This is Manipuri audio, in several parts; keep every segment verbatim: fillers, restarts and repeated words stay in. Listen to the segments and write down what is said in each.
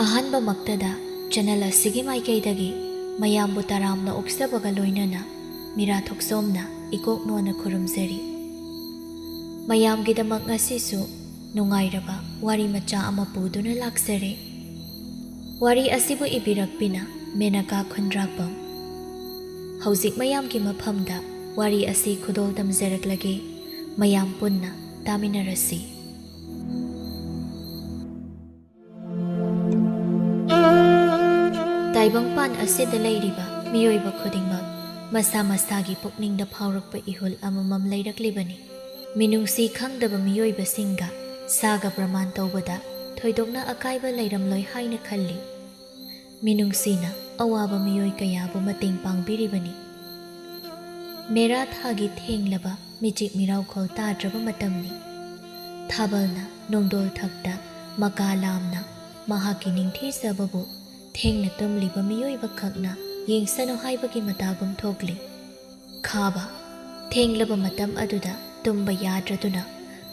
ꯑꯍꯥꯟꯕꯃꯛꯇꯗ channel ꯑꯁꯤꯒꯤ ꯃꯥꯏꯀꯩꯗꯒꯤ ꯃꯌꯥꯝꯕꯨ ꯇꯔꯥꯝꯅ ꯑꯣꯛꯆꯕꯒ ꯂꯣꯏꯅꯅ ꯃꯤꯔꯥ ꯊꯣꯛꯆꯣꯝꯅ ꯏꯀꯣꯛ ꯅꯣꯟꯅ ꯈꯨꯔꯨꯝꯖꯔꯤ꯫ ꯃꯌꯥꯝꯒꯤꯗꯃꯛ ꯉꯁꯤꯁꯨ ꯅꯨꯡꯉꯥꯏꯔꯕ ꯋꯥꯔꯤ ꯃꯆꯥ ꯑꯃ ꯄꯨꯗꯨꯅ ꯂꯥꯛꯆꯔꯦ꯫ ꯋꯥꯔꯤ ꯑꯁꯤꯕꯨ ꯏꯕꯤꯔꯛꯄꯤꯅ ꯃꯦꯅꯀꯥ ꯈꯨꯟꯗ꯭ꯔꯥꯛꯄꯝ꯫ ꯍꯧꯖꯤꯛ ꯃꯌꯥꯝꯒꯤ ꯃꯐꯝꯗ ꯋꯥꯔꯤ ꯑꯁꯤ ꯈꯨꯗꯣꯜ ꯇꯝꯖꯔꯛꯂꯒꯦ꯫ ꯃꯌꯥꯝ ꯄꯨꯟꯅ ꯇꯥꯃꯤꯟꯅꯔꯁꯤ꯫ ꯇꯥꯏꯕꯪꯄꯥꯟ ꯑꯁꯤꯗ ꯂꯩꯔꯤꯕ ꯃꯤꯑꯣꯏꯕ ꯈꯨꯗꯤꯡꯃꯛ ꯃꯁꯥ ꯃꯁꯥꯒꯤ ꯄꯨꯛꯅꯤꯡꯗ ꯐꯥꯎꯔꯛꯄ ꯏꯍꯨꯜ ꯑꯃꯃꯝ ꯂꯩꯔꯛꯂꯤꯕꯅꯤ꯫ ꯃꯤꯅꯨꯡꯁꯤ ꯈꯪꯗꯕ ꯃꯤꯑꯣꯏꯕꯁꯤꯡꯒ ꯁꯥꯒ ꯄ꯭ꯔꯃꯥꯟ ꯇꯧꯕꯗ ꯊꯣꯏꯗꯣꯛꯅ ꯑꯀꯥꯏꯕ ꯂꯩꯔꯝꯂꯣꯏ ꯍꯥꯏꯅ ꯈꯜꯂꯤ꯫ ꯃꯤꯅꯨꯡꯁꯤꯅ ꯑꯋꯥꯕ ꯃꯤꯑꯣꯏ ꯀꯌꯥꯕꯨ ꯃꯇꯦꯡ ꯄꯥꯡꯕꯤꯔꯤꯕꯅꯤ꯫ ꯃꯦꯔꯥ ꯊꯥꯒꯤ ꯊꯦꯡꯂꯕ ꯃꯤꯆꯤꯛ ꯃꯤꯔꯥꯎꯈꯣꯜ ꯇꯥꯗ꯭ꯔꯕ ꯃꯇꯝꯅꯤ꯫ ꯊꯥꯕꯜꯅ ꯅꯣꯡꯗꯣꯜ ꯊꯛꯇ ꯃꯀꯥ ꯂꯥꯝꯅ ꯃꯍꯥꯛꯀꯤ ꯅꯤꯡꯊꯤꯖꯕꯕꯨ ꯊꯦꯡꯅ ꯇꯨꯝꯂꯤꯕ ꯃꯤꯑꯣꯏꯕ ꯈꯛꯅ ꯌꯦꯡꯁꯅꯨ ꯍꯥꯏꯕꯒꯤ ꯃꯇꯥꯒꯨꯝ ꯊꯣꯛꯂꯤ꯫ ꯈꯥꯕ ꯊꯦꯡꯂꯕ ꯃꯇꯝ ꯑꯗꯨꯗ ꯇꯨꯝꯕ ꯌꯥꯗ꯭ꯔꯗꯨꯅ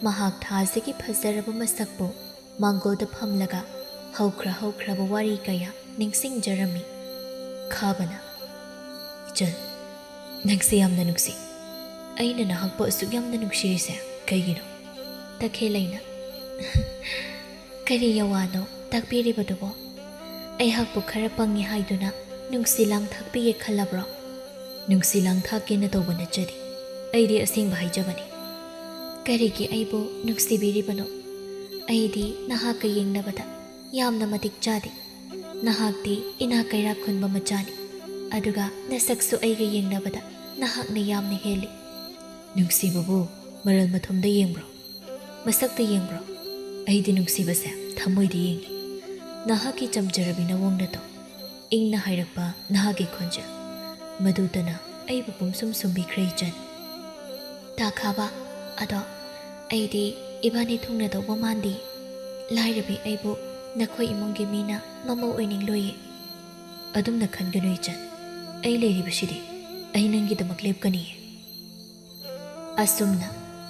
ꯃꯍꯥꯛ ꯊꯥꯁꯤꯒꯤ ꯐꯖꯔꯕ ꯃꯁꯛꯄꯨ ꯃꯥꯡꯒꯣꯜꯗ ꯐꯝꯂꯒ ꯍꯧꯈ꯭ꯔ ꯍꯧꯈ꯭ꯔꯕ ꯋꯥꯔꯤ ꯀꯌꯥ ꯅꯤꯡꯁꯤꯡꯖꯔꯝꯃꯤ꯫ ꯈꯥꯕꯅ, "ꯏꯆꯟ, ꯅꯪꯁꯦ ꯌꯥꯝꯅ ꯅꯨꯡꯁꯤ꯫ ꯑꯩꯅ ꯅꯍꯥꯛꯄꯨ ꯑꯁꯨꯛ ꯌꯥꯝꯅ ꯅꯨꯡꯁꯤꯔꯤꯁꯦ ꯀꯩꯒꯤꯅꯣ?" ꯇꯈꯦꯜꯂꯩꯅ, "ꯀꯔꯤ ꯌꯋꯥꯅꯣ ꯇꯥꯛꯄꯤꯔꯤꯕꯗꯨꯕꯣ? ꯑꯩꯍꯥꯛꯄꯨ ꯈꯔ ꯄꯪꯉꯤ ꯍꯥꯏꯗꯨꯅ ꯅꯨꯡꯁꯤ ꯂꯥꯡ ꯊꯥꯛꯄꯤꯒꯦ ꯈꯜꯂꯕ꯭ꯔꯣ?" "ꯅꯨꯡꯁꯤ ꯂꯥꯡ ꯊꯥꯛꯀꯦꯅ ꯇꯧꯕ ꯅꯠꯆꯗꯦ꯫ ꯑꯩꯗꯤ ꯑꯁꯦꯡꯕ ꯍꯥꯏꯖꯕꯅꯤ꯫" "ꯀꯔꯤꯒꯤ ꯑꯩꯕꯨ ꯅꯨꯡꯁꯤꯕꯤꯔꯤꯕꯅꯣ? ꯑꯩꯗꯤ ꯅꯍꯥꯛꯀ ꯌꯦꯡꯅꯕꯗ ꯌꯥꯝꯅ ꯃꯇꯤꯛ ꯆꯥꯗꯦ꯫ ꯅꯍꯥꯛꯇꯤ ꯏꯅꯥꯛ ꯀꯩꯔꯥꯛ ꯈꯨꯟꯕ ꯃꯆꯥꯅꯤ, ꯑꯗꯨꯒ ꯅꯁꯛꯁꯨ ꯑꯩꯒ ꯌꯦꯡꯅꯕꯗ ꯅꯍꯥꯛꯅ ꯌꯥꯝꯅ ꯍꯦꯜꯂꯤ꯫" "ꯅꯨꯡꯁꯤꯕꯕꯨ ꯃꯔꯜ ꯃꯊꯨꯝꯗ ꯌꯦꯡꯕ꯭ꯔꯣ? ꯃꯁꯛꯇ ꯌꯦꯡꯕ꯭ꯔꯣ? ꯑꯩꯗꯤ ꯅꯨꯡꯁꯤꯕꯁꯦ ꯊꯃꯣꯏꯗ ꯌꯦꯡꯉꯤ꯫" ꯅꯍꯥꯛꯀꯤ ꯆꯝꯖꯔꯕꯤ ꯅꯋꯣꯡ ꯅꯇꯧ, ꯏꯪꯅ ꯍꯥꯏꯔꯛꯄ ꯅꯍꯥꯛꯀꯤ ꯈꯣꯟꯖꯦꯜ, ꯃꯗꯨꯇꯅ ꯑꯩꯕꯨ ꯄꯨꯝꯁꯨꯝ ꯁꯨꯝꯕꯤꯈ꯭ꯔꯦ ꯏꯆꯟ꯫ ꯇꯥꯈꯥꯕ, ꯑꯗꯣ ꯑꯩꯗꯤ ꯏꯕꯥꯅꯤ ꯊꯨꯡꯅꯗꯧꯕ ꯃꯥꯟꯗꯦ꯫ ꯂꯥꯏꯔꯕꯤ ꯑꯩꯕꯨ ꯅꯈꯣꯏ ꯏꯃꯨꯡꯒꯤ ꯃꯤꯅ ꯃꯃꯧ ꯑꯣꯏꯅꯤꯡꯂꯣꯏꯌꯦ꯫ ꯑꯗꯨꯝꯅ ꯈꯟꯒꯅꯨ ꯏꯆꯟ, ꯑꯩ ꯂꯩꯔꯤꯕꯁꯤꯗꯤ꯫ ꯑꯩ ꯅꯪꯒꯤꯗꯃꯛ ꯂꯦꯞꯀꯅꯤꯌꯦ꯫ ꯑꯁꯨꯝꯅ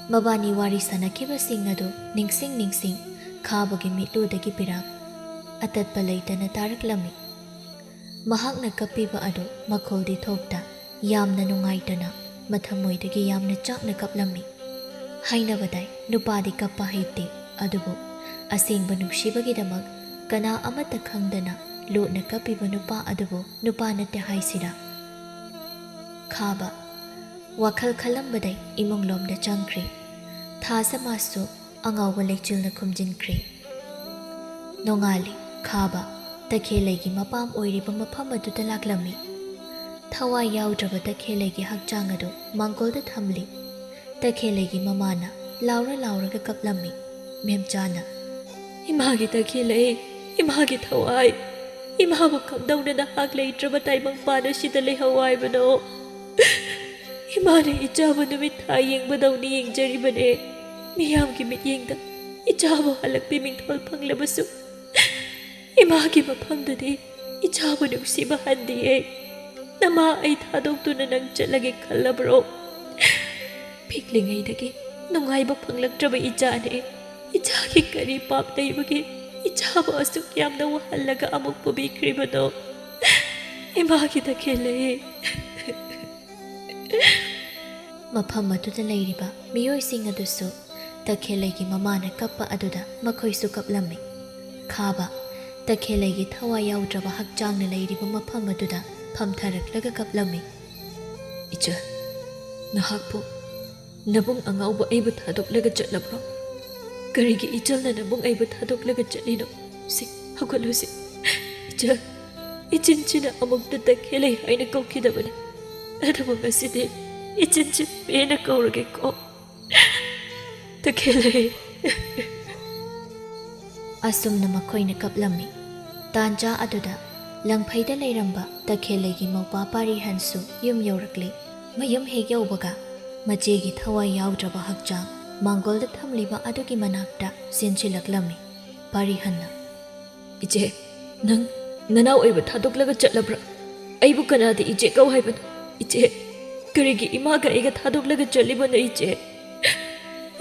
ꯃꯕꯥꯅꯤ ꯋꯥꯔꯤ ꯁꯥꯅꯈꯤꯕꯁꯤꯡ ꯑꯗꯨ ꯅꯤꯡꯁꯤꯡ ꯅꯤꯡꯁꯤꯡ ꯈꯥꯕꯒꯤ ꯃꯤꯠꯂꯨꯗꯒꯤ ꯄꯤꯔꯥꯛ ꯑꯇꯠꯄ ꯂꯩꯇꯅ ꯇꯥꯔꯛꯂꯝꯃꯤ꯫ ꯃꯍꯥꯛꯅ ꯀꯞꯄꯤꯕ ꯑꯗꯨ ꯃꯈꯣꯜꯗꯤ ꯊꯣꯛꯇ, ꯌꯥꯝꯅ ꯅꯨꯡꯉꯥꯏꯇꯅ, ꯃꯊꯃꯣꯏꯗꯒꯤ ꯌꯥꯝꯅ ꯆꯥꯛꯅ ꯀꯞꯂꯝꯃꯤ꯫ ꯍꯥꯏꯅꯕꯗꯥꯏ, ꯅꯨꯄꯥꯗꯤ ꯀꯞꯄ ꯍꯩꯇꯦ, ꯑꯗꯨꯕꯨ ꯑꯁꯦꯡꯕ ꯅꯨꯡꯁꯤꯕꯒꯤꯗꯃꯛ ꯀꯅꯥ ꯑꯃꯠꯇ ꯈꯪꯗꯅ ꯂꯣꯠꯅ ꯀꯞꯄꯤꯕ ꯅꯨꯄꯥ ꯑꯗꯨꯕꯨ ꯅꯨꯄꯥ ꯅꯠꯇꯦ ꯍꯥꯏꯁꯤꯔꯥ? ꯈꯥꯕ꯫ ꯋꯥꯈꯜ ꯈꯜꯂꯝꯕꯗꯩ ꯏꯃꯨꯡꯂꯣꯝꯗ ꯆꯪꯈ꯭ꯔꯦ꯫ ꯊꯥꯖ ꯃꯥꯁꯨ ꯑꯉꯥꯎꯕ ꯂꯩꯆꯤꯜꯅ ꯈꯨꯝꯖꯤꯟꯈ꯭ꯔꯦ꯫ ꯅꯣꯡꯉꯥꯜꯂꯤ꯫ ꯈꯥꯕ ꯇꯈꯦꯜꯂꯩꯒꯤ ꯃꯄꯥꯝ ꯑꯣꯏꯔꯤꯕ ꯃꯐꯝ ꯑꯗꯨꯗ ꯂꯥꯛꯂꯝꯃꯤ꯫ ꯊꯋꯥꯏ ꯌꯥꯎꯗ꯭ꯔꯕ ꯇꯈꯦꯜꯂꯩꯒꯤ ꯍꯛꯆꯥꯡ ꯑꯗꯨ ꯃꯥꯡꯒꯣꯜꯗ ꯊꯝꯂꯤ꯫ ꯇꯈꯦꯜꯂꯩꯒꯤ ꯃꯃꯥꯅ ꯂꯥꯎꯔ ꯂꯥꯎꯔꯒ ꯀꯞꯂꯝꯃꯤ꯫ ꯃꯦꯝꯆꯥꯅ, "ꯏꯃꯥꯒꯤ ꯇꯈꯦꯜꯂꯩ, ꯏꯃꯥꯒꯤ ꯊꯋꯥꯏ, ꯏꯃꯥꯕꯨ ꯀꯝꯗꯧꯅ ꯅꯍꯥꯛ ꯂꯩꯇ꯭ꯔꯕ ꯇꯥꯏꯕꯪ ꯄꯥꯟ ꯑꯁꯤꯗ ꯂꯩꯍꯧ ꯍꯥꯏꯕꯅꯣ? ꯏꯃꯥꯅ ꯏꯆꯥꯕꯨ ꯅꯨꯃꯤꯠ ꯊꯥ ꯌꯦꯡꯕꯗꯧꯅ ꯌꯦꯡꯖꯔꯤꯕꯅꯦ꯫ ꯃꯤꯌꯥꯝꯒꯤ ꯃꯤꯠꯌꯦꯡꯗ ꯏꯆꯥꯕꯨ ꯍꯜꯂꯛꯄꯤ ꯃꯤꯡꯊꯣꯜ ꯐꯪꯂꯕꯁꯨ, ꯏꯃꯥꯒꯤ ꯃꯐꯝꯗꯗꯤ ꯏꯆꯥꯕꯨ ꯅꯨꯡꯁꯤꯕ ꯍꯟꯗꯤꯌꯦ꯫ ꯅꯃꯥ ꯑꯩ ꯊꯥꯗꯣꯛꯇꯨꯅ ꯅꯪ ꯆꯠꯂꯒꯦ ꯈꯜꯂꯕ꯭ꯔꯣ? ꯄꯤꯛꯂꯤꯉꯩꯗꯒꯤ ꯅꯨꯡꯉꯥꯏꯕ ꯐꯪꯂꯛꯇ꯭ꯔꯕ ꯏꯆꯥꯅꯦ꯫ ꯏꯆꯥꯒꯤ ꯀꯔꯤ ꯄꯥꯞ ꯂꯩꯕꯒꯦ ꯏꯆꯥꯕꯨ ꯑꯁꯨꯛ ꯌꯥꯝꯅ ꯋꯥꯍꯜꯂꯒ ꯑꯃꯨꯛ ꯄꯨꯕꯤꯈ꯭ꯔꯤꯕꯅꯣ? ꯏꯃꯥꯒꯤ ꯇꯈꯦꯜꯂꯩ!" ꯃꯐꯝ ꯑꯗꯨꯗ ꯂꯩꯔꯤꯕ ꯃꯤꯑꯣꯏꯁꯤꯡ ꯑꯗꯨꯁꯨ ꯇꯈꯦꯜꯂꯩꯒꯤ ꯃꯃꯥꯅ ꯀꯞꯄ ꯑꯗꯨꯗ ꯃꯈꯣꯏꯁꯨ ꯀꯞꯂꯝꯃꯤ꯫ ꯈꯥꯕ ꯇꯈꯦꯜꯂꯩꯒꯤ ꯊꯋꯥꯏ ꯌꯥꯎꯗ꯭ꯔꯕ ꯍꯛꯆꯥꯡꯅ ꯂꯩꯔꯤꯕ ꯃꯐꯝ ꯑꯗꯨꯗ ꯐꯝꯊꯔꯛꯂꯒ ꯀꯞꯂꯝꯃꯤ꯫ "ꯏꯆꯜ, ꯅꯍꯥꯛꯄꯨ ꯅꯕꯨꯡ ꯑꯉꯥꯎꯕ ꯑꯩꯕꯨ ꯊꯥꯗꯣꯛꯂꯒ ꯆꯠꯂꯕ꯭ꯔꯣ? ꯀꯔꯤꯒꯤ ꯏꯆꯜꯅ ꯅꯕꯨꯡ ꯑꯩꯕꯨ ꯊꯥꯗꯣꯛꯂꯒ ꯆꯠꯂꯤꯅꯣ? ꯁꯤ, ꯍꯧꯒꯠꯂꯨ ꯁꯤ꯫ ꯏꯆꯜ, ꯏꯆꯤꯟ ꯆꯤꯟꯅ ꯑꯃꯨꯛꯇ ꯇꯈꯦꯜꯂꯩ ꯍꯥꯏꯅ ꯀꯧꯈꯤꯗꯕꯅꯤ꯫ ꯑꯗꯨꯕꯨ ꯉꯁꯤꯗꯤ ꯏꯆꯤꯟ ꯆꯤꯟ ꯄꯦꯟꯅ ꯀꯧꯔꯒꯦꯀꯣ꯫ ꯇꯈꯦꯜꯂꯩ!" ꯑꯁꯨꯝꯅ ꯃꯈꯣꯏꯅ ꯀꯞꯂꯝꯃꯤ꯫ ꯇꯥꯟꯖꯥ ꯑꯗꯨꯗ ꯂꯪꯐꯩꯗ ꯂꯩꯔꯝꯕ ꯇꯈꯦꯜꯂꯩꯒꯤ ꯃꯧꯄ꯭ꯋꯥ ꯄꯥꯔꯤꯍꯟꯁꯨ ꯌꯨꯝ ꯌꯧꯔꯛꯂꯤ꯫ ꯃꯌꯨꯝ ꯍꯦꯛ ꯌꯧꯕꯒ ꯃꯆꯦꯒꯤ ꯊꯋꯥꯏ ꯌꯥꯎꯗ꯭ꯔꯕ ꯍꯛꯆꯥꯡ ꯃꯥꯡꯒꯣꯜꯗ ꯊꯝꯂꯤꯕ ꯑꯗꯨꯒꯤ ꯃꯅꯥꯛꯇ ꯆꯦꯟꯁꯤꯜꯂꯛꯂꯝꯃꯤ꯫ ꯄꯥꯔꯤꯍꯟꯅ, "ꯏꯆꯦ, ꯅꯪ ꯅꯅꯥꯎ ꯑꯩꯕꯨ ꯊꯥꯗꯣꯛꯂꯒ ꯆꯠꯂꯕ꯭ꯔꯥ? ꯑꯩꯕꯨ ꯀꯅꯥꯗ ꯏꯆꯦ ꯀꯧ ꯍꯥꯏꯕꯅꯣ? ꯏꯆꯦ, ꯀꯔꯤꯒꯤ ꯏꯃꯥꯒ ꯑꯩꯒ ꯊꯥꯗꯣꯛꯂꯒ ꯆꯠꯂꯤꯕꯅꯣ ꯏꯆꯦ?